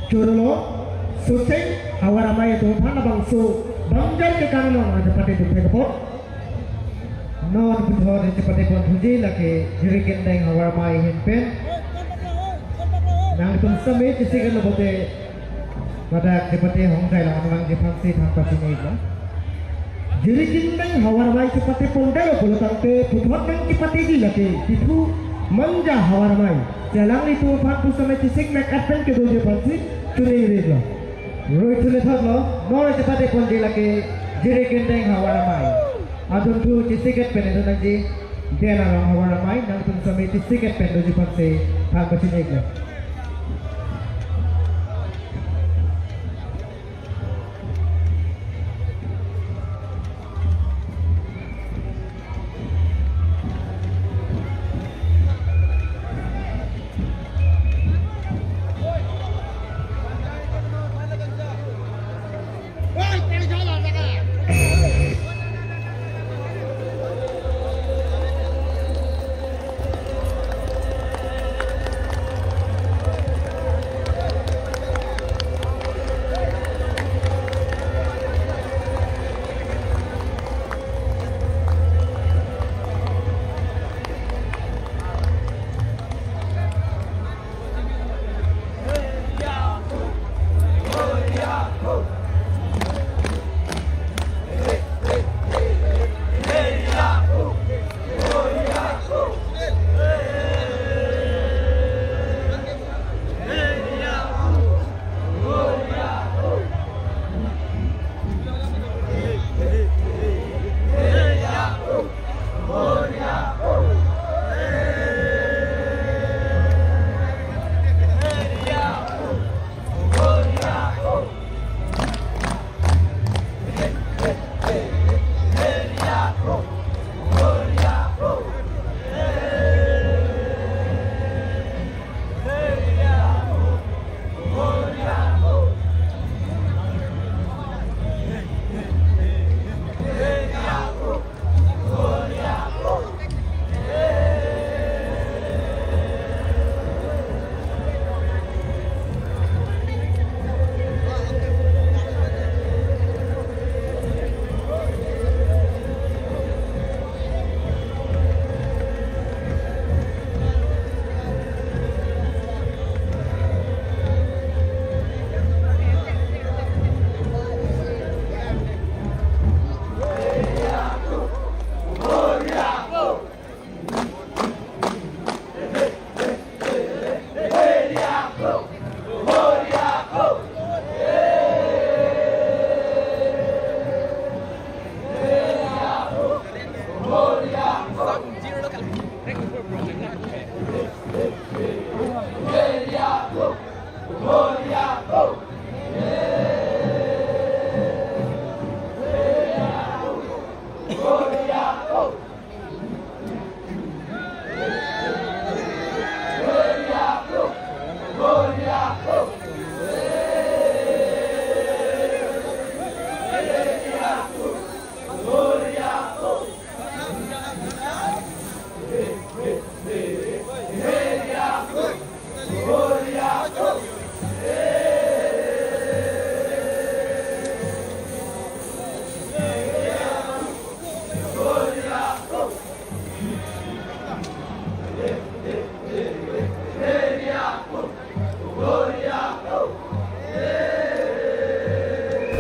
Chorolo, Socheng Havar Amei atum aphan labangso bangjar kekang along nangchepate duk thek apot. Non puthot nangchepate pon thuji lake Jirikindeng Havar Amei ahin pen. Nangtum sitame chesik-et lo pote ladak chepate hongkai lang nangji aphansi than pachini iklo. Jirikindeng Havar Amei chepate pondetlo pulo tangte puthot nangchepateji lake Diphu Manja Havar Amei. Alanglitum aphan pusitame chesik mek-at pen kedoji aphansi choningri iklo. Rui thule thotlo, non chepate ponji lake Jirikindeng Havar Amei. Adunthu chesik-et pen edo nangji, den along Havar Amei, nangtum sitame chesik-et pen doji aphansi than pachini iklo.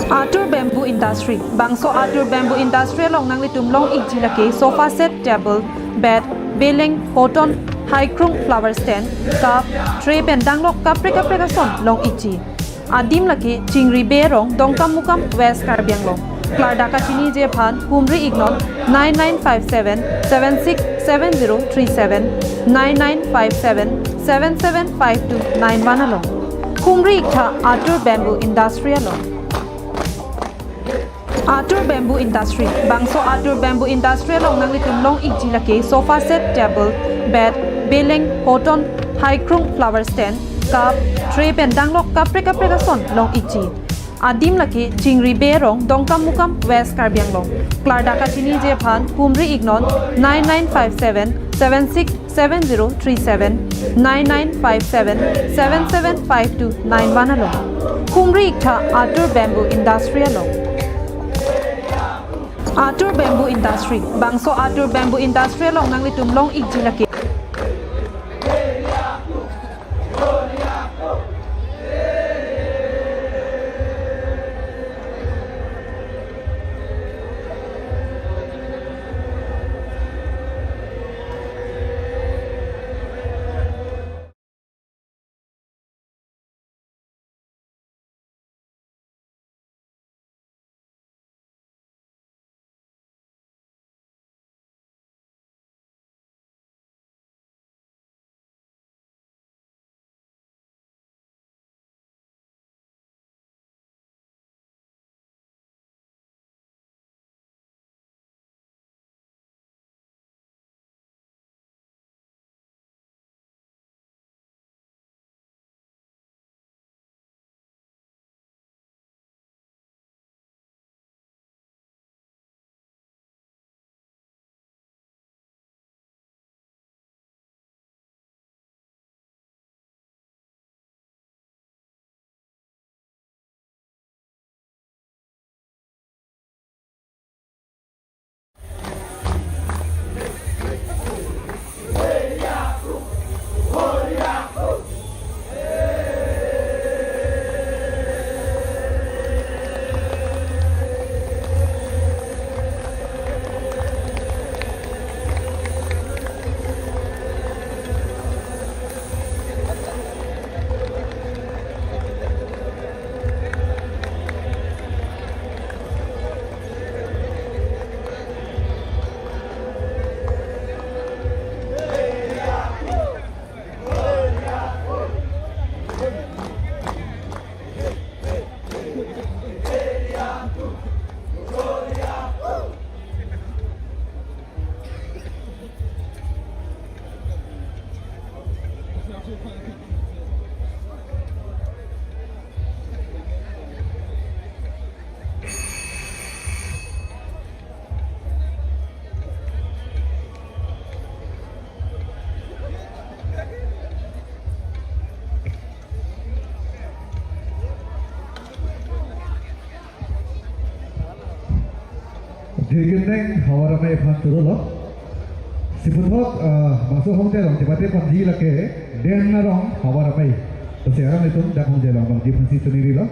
Atur Bamboo Industry. Bangso Atur Bamboo Industry along nanglitum long-ikji lake sofa set, table, bed, beleng, hoton, haikrung, flower stand, cup, tray pen danglok kaprek kaprek ason long-ikji. Adim lake Chingri Bey arong, Dongkamukam, West Karbi Anglong. Klardak kachiniji aphan humri iknon nine nine five seven seven six seven zero three seven, nine nine five seven seven seven five two nine one along. Humri iktha Atur Bamboo Industry along. Atur Bamboo Industry. Bangso Atur Bamboo Industry along nanglitum long-ikji lake sofa set, table, bed, beleng, hoton, haikrung, flower stand, cup, tray pen danglok kaprek kaprek ason long-ikji. Adim lake Chingri Bey arong, Dongkamukam, West Karbi Anglong. Klardak kachiniji aphan humri iknon nine nine five seven seven six seven zero three seven, nine nine five seven seven seven five two nine one along. Humri iktha Atur Bamboo Industry along. Atur Bamboo Industry, bangso Atur Bamboo Industry along nanglitum long-ikji lake. Jirgin neng Havar Amei aphan turlo. Si puthot, ah, bangso ahormu along chepate ponji lake Den Arong Havar Amei. Lasi alanglitum dak ahormu along bangji aphansi chonirilo.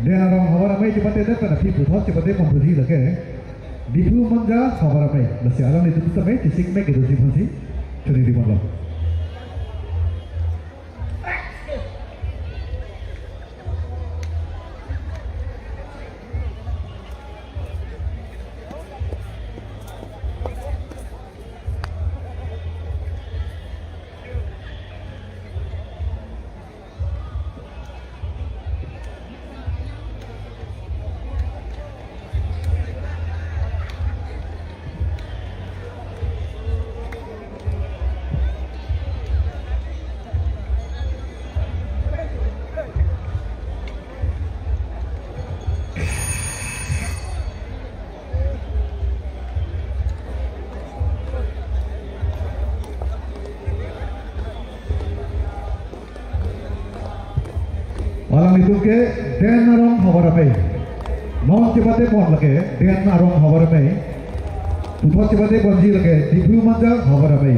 Den Arong Havar Amei chepate det pen aphi puthot chepate ponji lake Diphu Manja Havar Amei. Lasi alanglitum tame chesik mek kedoji aphansi choniri ponlo. Alanglitum ke Den Arong Havar Amei. Non chepate pon lake Den Arong Havar Amei. Puthot chepate ponji lake Diphu Manja Havar Amei.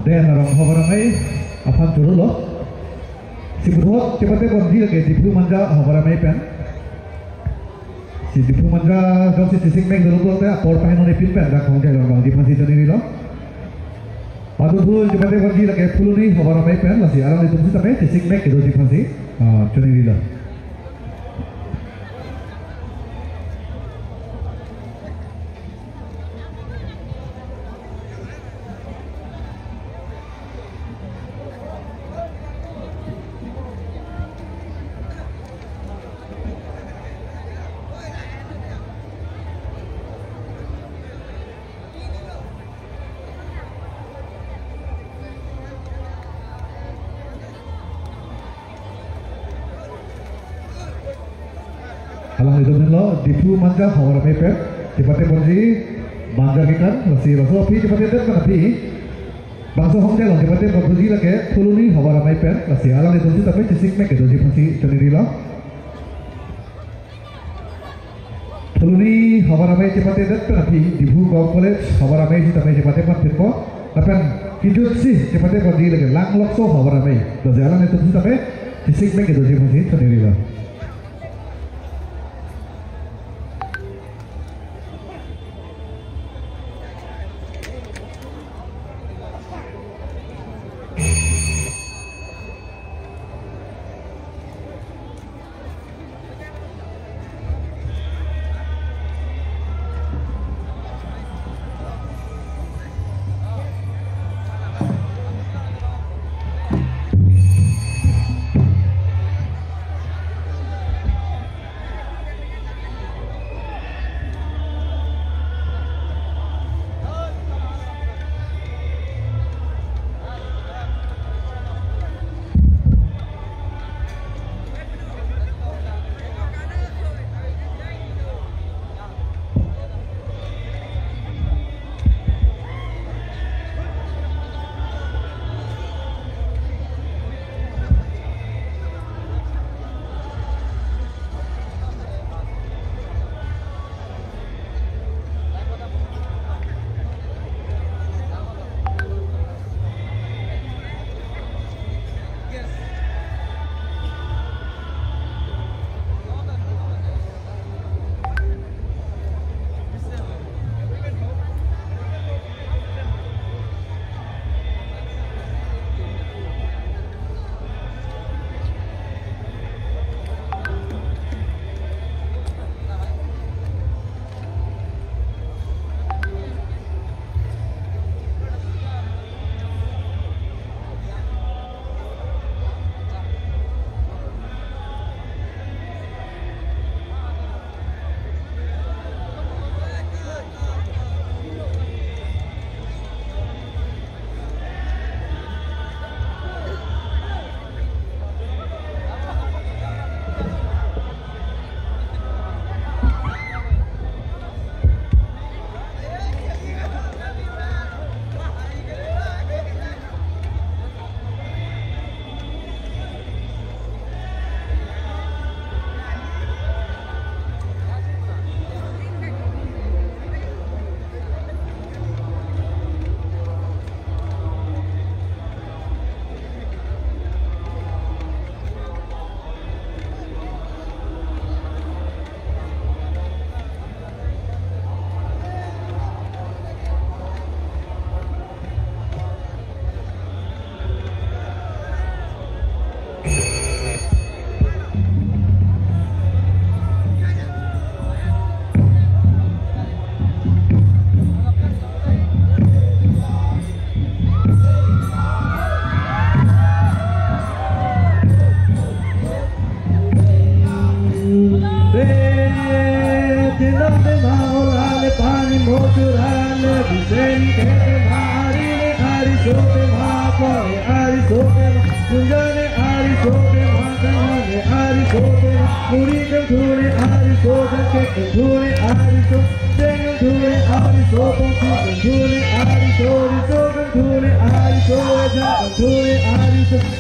Den arong Havar Amei aphan chorolo. Si puthot chepate ponji lake Diphu Manja Havar Amei pen. Si Diphu Manja jongsi chesik mek dolo pulote apor paheno nepin pen dak hong jai long bang Diphu si choningri lo. Padu thu chepate ponji lake Phuloni Havar Amei pen, lasi alanglitum sitame chesik mek kedoji aphansi, ah, choningri lo. Alanglitum henlo Diphu Manja Havar Amei pen chepate ponji Manja kekan, lasi laso aphi chepate det pen aphi bangso hong jai long chepate ponji lake Phuloni Havar Amei pen, lasi alanglitum sitame chesik mek kedoji aphansi choningri lo. Phuloni Havar Amei chepate det pen aphi Diphu Govt College Havar Amei sitame chepate pon pinpo. Lapen kejutsi chepate ponji lake Langlokso Havar Amei. Lasi alanglitum sitame chesik mek kedoji aphansi choningri lo.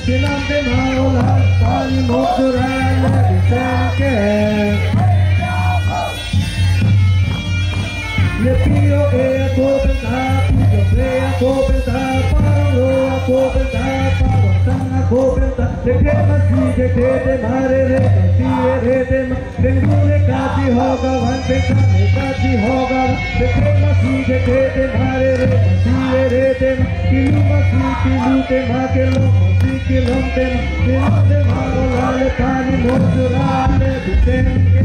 Kinam tema ola pani moksuran na disake. Ye pio e ko penta, pio e ko penta, paro. Ko penta, paro tang ko penta, deke masi deke tema, rere masi rere tema, dengdu le kati hoga van, penta le kati hoga van, deke masi deke tema, rere masi rere tema, kilu masi kilu tema, kelong masi kelong tema, kelong tema, ola le pani mo sura le bisen ke.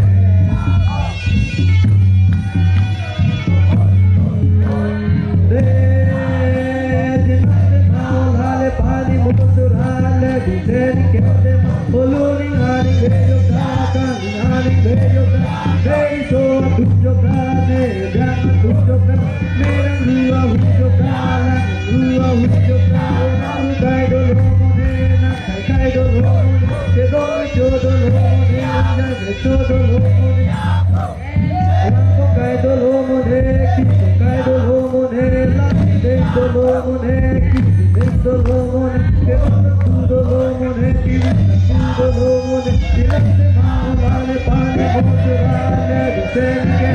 Kai dolo mone, ki kai dolo mone, la dei dolo mone, ki dei dolo mone, ke tu dolo mone, ki tu dolo mone, ki la se ma la le pani mo sura le bisen ke.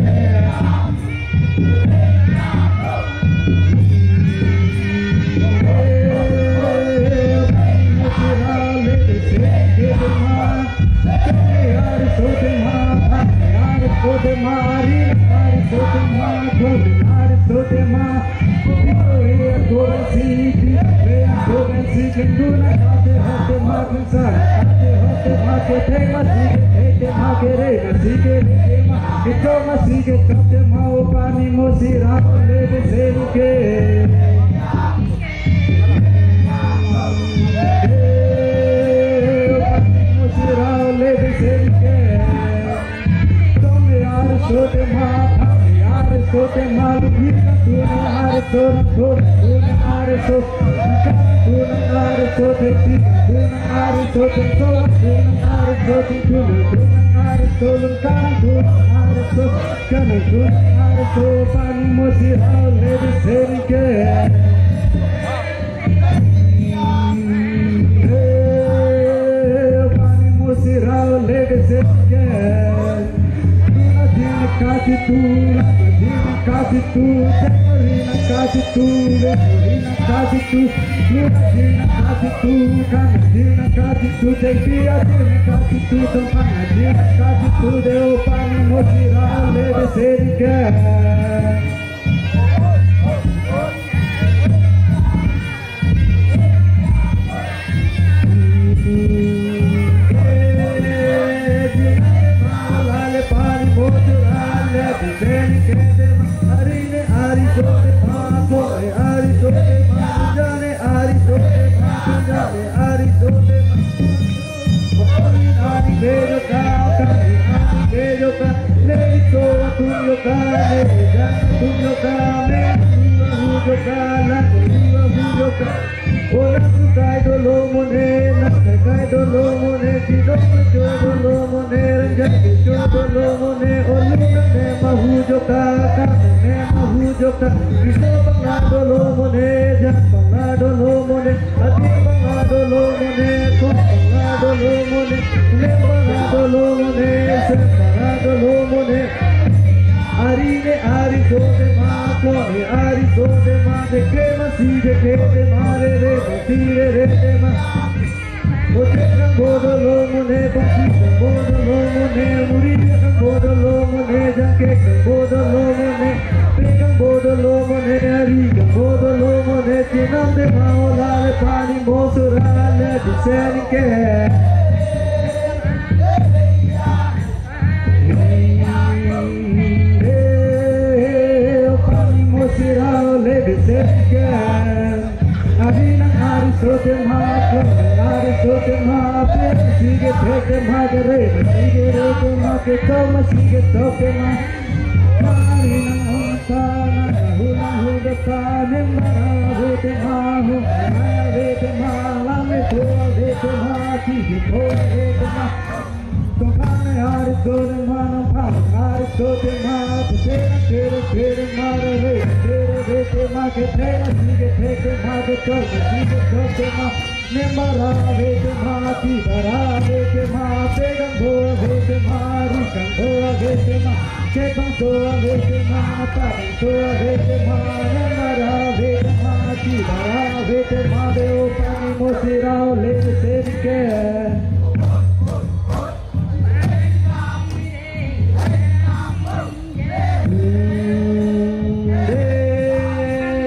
Ari ne ari do de ma, ko ne ari do de ma, de ke ma si de ke de ma, re re ma si re re de ma. Ote kang bodo lo mo ne, bangsi kang bodo lo mo ne, muri kang bodo lo mo ne, jangke kang bodo lo mo ne, pe kang bodo lo mo ne, ari kang bodo lo mo ne, chenam de ma, ola le pani mo sura le bisen ke. Ari nang ari so tema, ko nang ari so tema, pe sige thek tema, ke re ma sige re tema, ke to ma sige to tema. Ari nang unta nang hu nang hu de ta, nem bara ve tema hu, nang ve tema, la me to ve tema, sige to ve tema. Tongkang ne ari so tema, nangphang ari so tema, pese na kere kere ma, re re kere re tema, ke thek na sige thek tema, ke chok na sige chok tema, nem bara ve tema, ti bara ve tema, pe kang bo ve tema, ri kang bo ve tema, ke kang so ve tema, ta kang so ve tema, nem bara ve tema, ti bara Vete made o pani mosi rao le vete ke.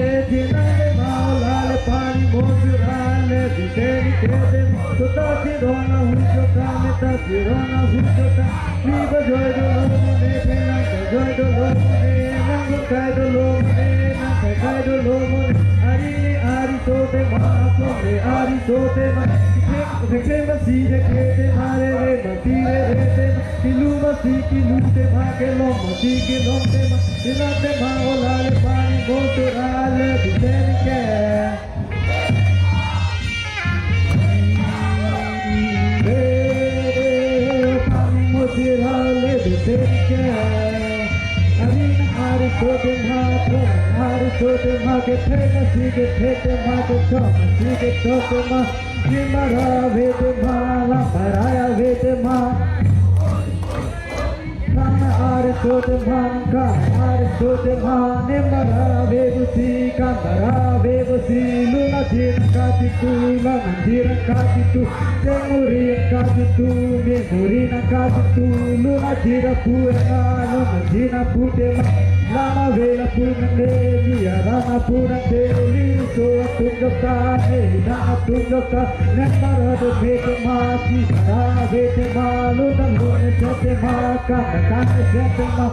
Vete made o la le pani mosi rao le vete ke. Sota si rona hujo ta meta si rona hujo ta. Ni ba joi dolo mane, phe nang ba joi dolo mane, nang ba kai dolo mane, nang kai kai dolo mane. Ari ni ari so tema, aklong ni ari so tema. Kekle, kekle masi kekle tema, rere masi rere tema. Kilu masi kilu tema, kelong masi kelong tema. Sila tema o la le pani mosi rao le vete ke. Pani mosi rao le vete ke. Ari na ari so tema, ari so tema kephe na si kephe tema, kecho na si kecho tema. Nimbara vete ma, lambara ya vete ma. Kana ari so tema, kana ari so tema, nimbara vevusi, kambara vevusi, luna jina katitu, luna jina katitu, chemuri katitu, memuri na katitu, luna jina pu ena, luna jina pu tema, lama vela pu nande, niya lama pu nande, liso atum jota, nehina atum jota, nimbara do vete ma, si bara vete ma, luna luna jete ma, kata kata jete ma.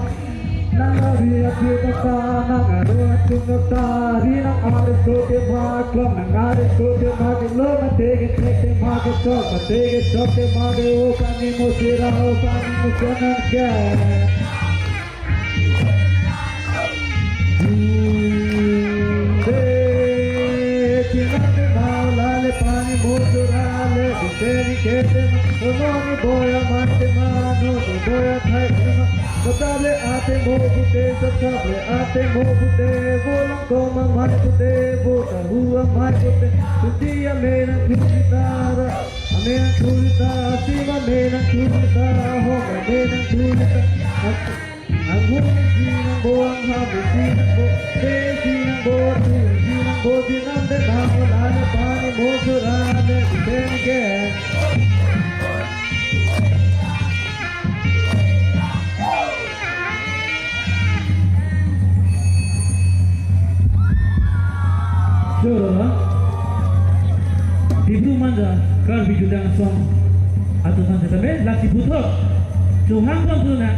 Nang ari api kata, nang aro atum kata, ri nang ari so tema, klong nang ari so tema, kelo mate kethek tema, kecho mate kechok tema, de o pani mosi rao, pani mosi rao ke. Vete made o la le pani mosi rao le vete ke tema, no ni boya mate ma, no ni boya thai tema. Kotable ate mo pute, kotable ate mo pute, volang koma mai pute, vota hua mai pute, tuti ame nang thuri tara, ame nang thuri tara, sima ame nang thuri tara, hong ame nang thuri tara. Anghun si nang bo, angham si nang bo, te si nang bo, tu si nang bo, si nang de nang la le pani mosi rao le vete ke. Choro ha? Diphu Manja Karbi Jutang Asong atum aphan setame lasi puthot chohang pon thu na.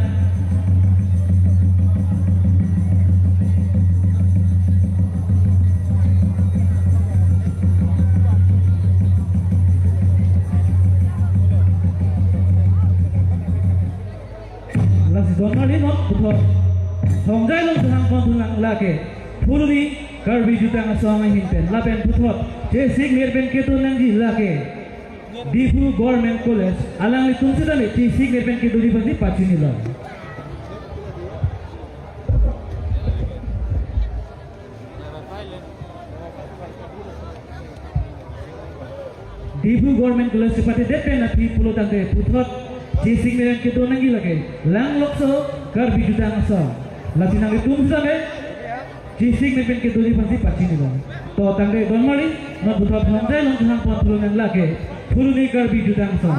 Lasi don mali non puthot thongjai along chohang pon thu nang lake Phuloni Karbi Jutang Asong ahin pen lapen puthot chesik mir pen kedo nangji lake Diphu Government College, alanglitum setame chesik mir pen kedoji aphansi pachini lo. Diphu Government College chepatedet pen aphi pulo tangte puthot chesik mir pen kedo nangji lake Langlokso Karbi Jutang Asong. Lasi nanglitum setame chesik mir pen kedoji aphansi pachini lo. To tangte don mali, non puthot thongjai along chohang pon thu nang lake Phuloni Karbi Jutang Asong.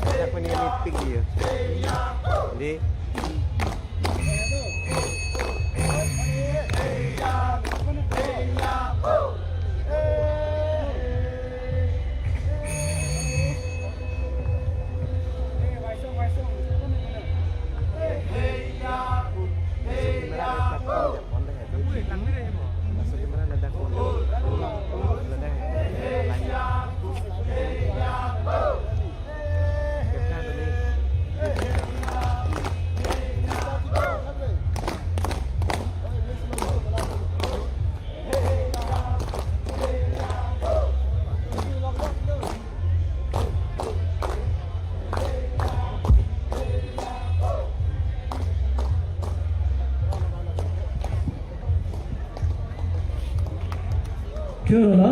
Siapa ni, meeting dia? Di. Choro lo.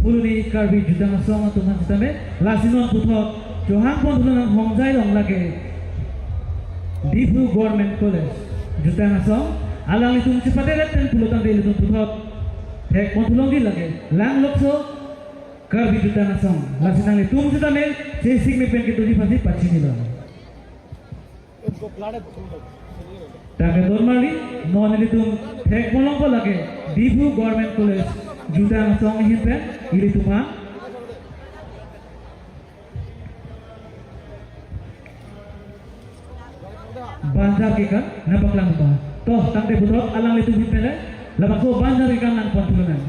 Phuloni Karbi Jutang Asong atum aphan sitame, lasi non puthot chohang pon thulonang, hongjai long lake Diphu Government College Jutang Asong, alanglitum chepate ret pen pulo tangte ilitum puthot thek pon thulongji lake Langlokso Karbi Jutang Asong. Lasi nanglitum sitame chesik me pen kedoji aphansi pachinilo. Tangke ton marli, non ilitum thek pon longpo lake Diphu Government College Jutang Asong ahin pen ilitum aphan banjar kekan nangpaklang pa. To, tangte puthot alanglitum ahin pen le labangso banjar kekan nangpon thulonang.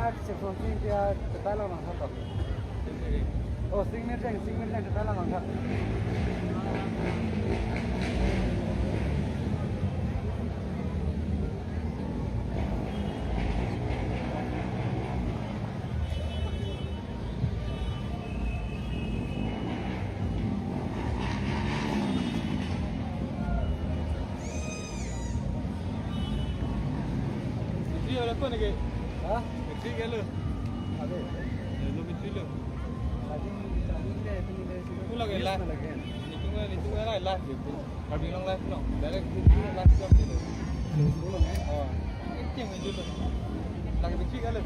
Chephong sing dia tetal lang thak. Oh, sing mirjang, sing mirjang tetal lang thak. Mitri alo ko neke? Ha? Mitri ke lo? Ave. Eh, lo mitri lo. Lagi, lagi le, pini le, sini. Ko lagi live. Lagi. Nitum, nitum lagi live gitu. Karbi Anglong live lo. Direct live shot gitu. Halo. Oh. Ini yang itu lo. Lagi mitri ke lo?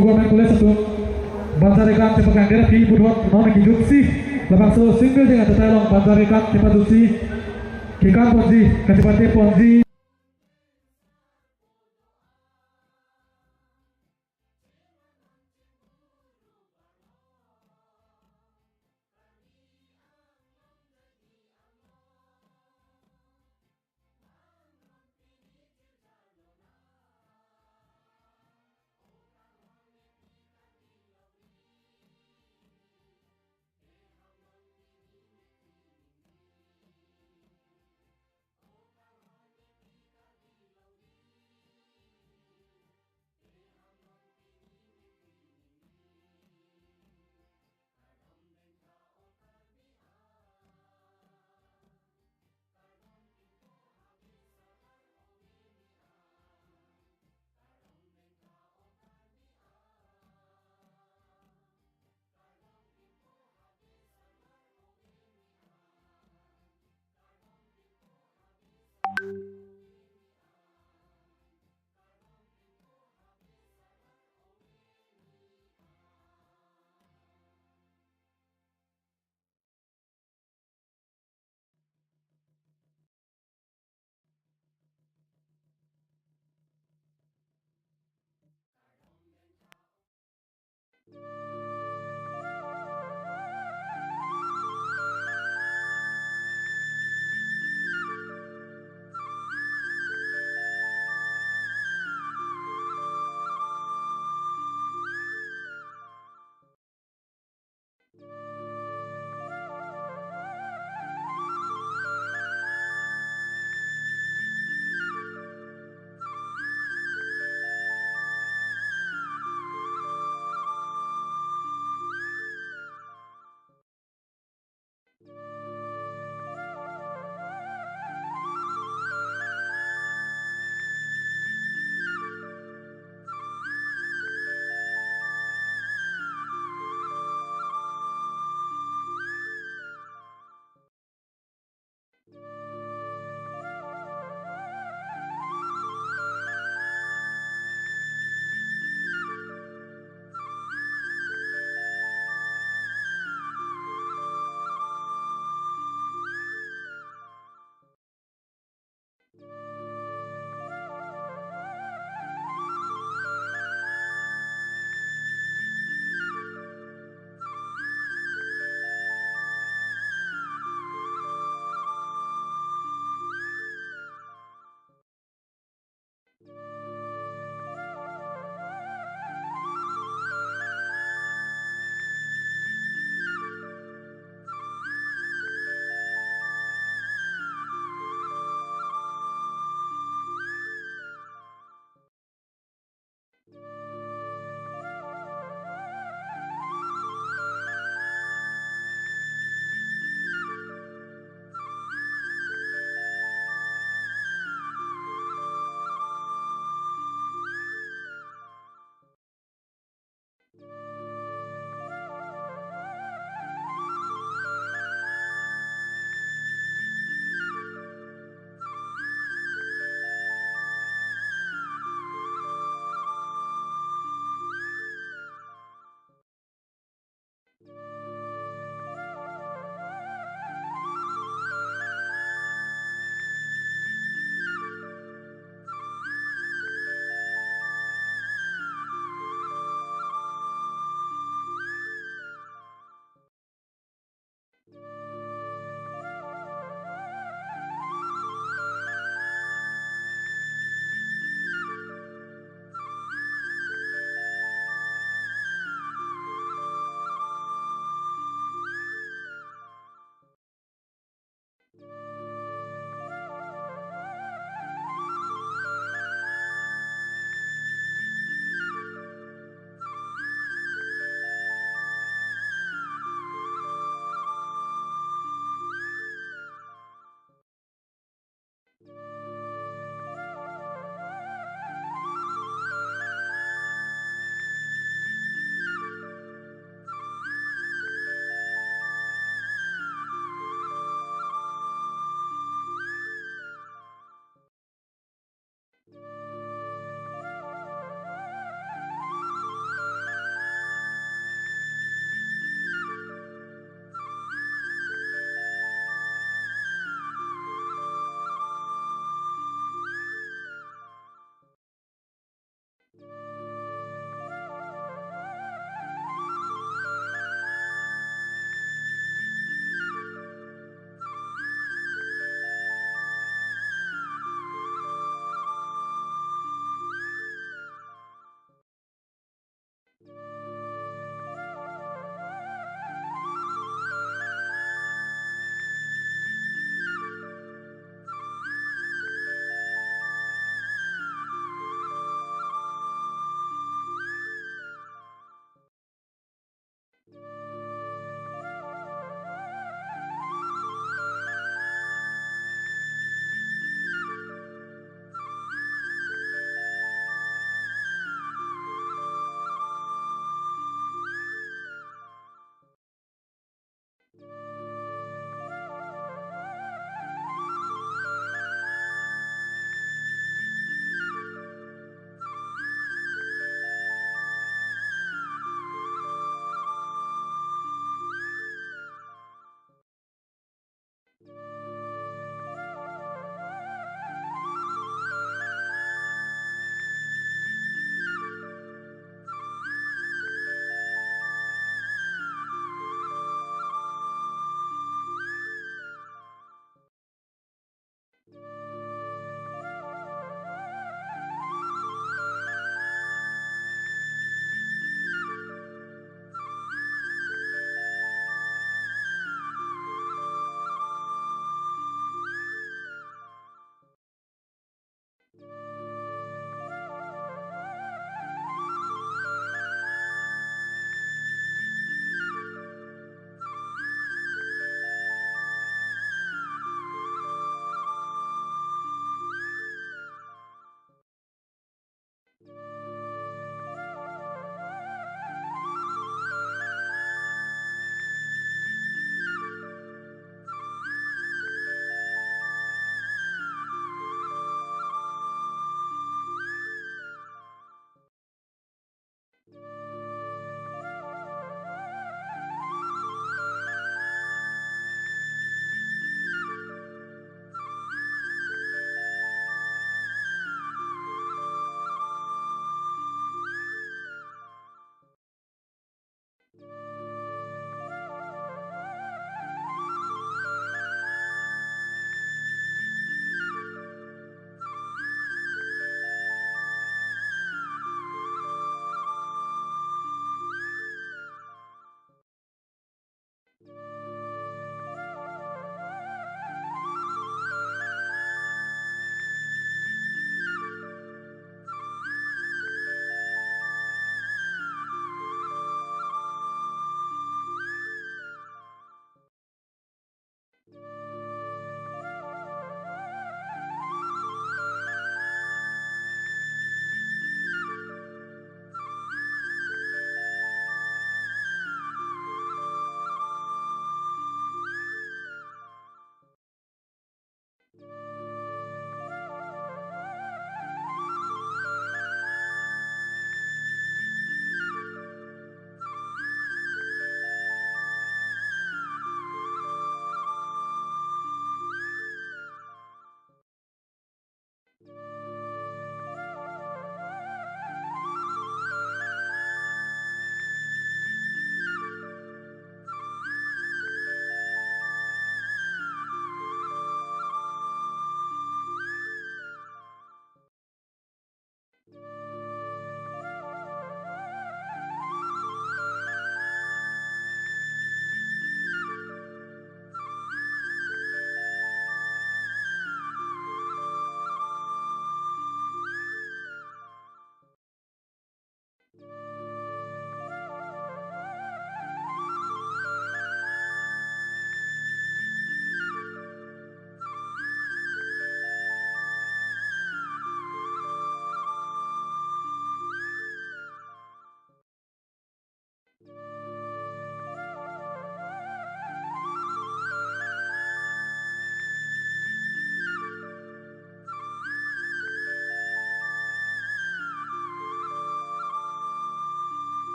Government College atum Banjari Ghat chepakangdet aphi puthot non kijutsi labangso single day atetai along Banjari Ghat chepajutsi kekan ponji, kachepate ponji.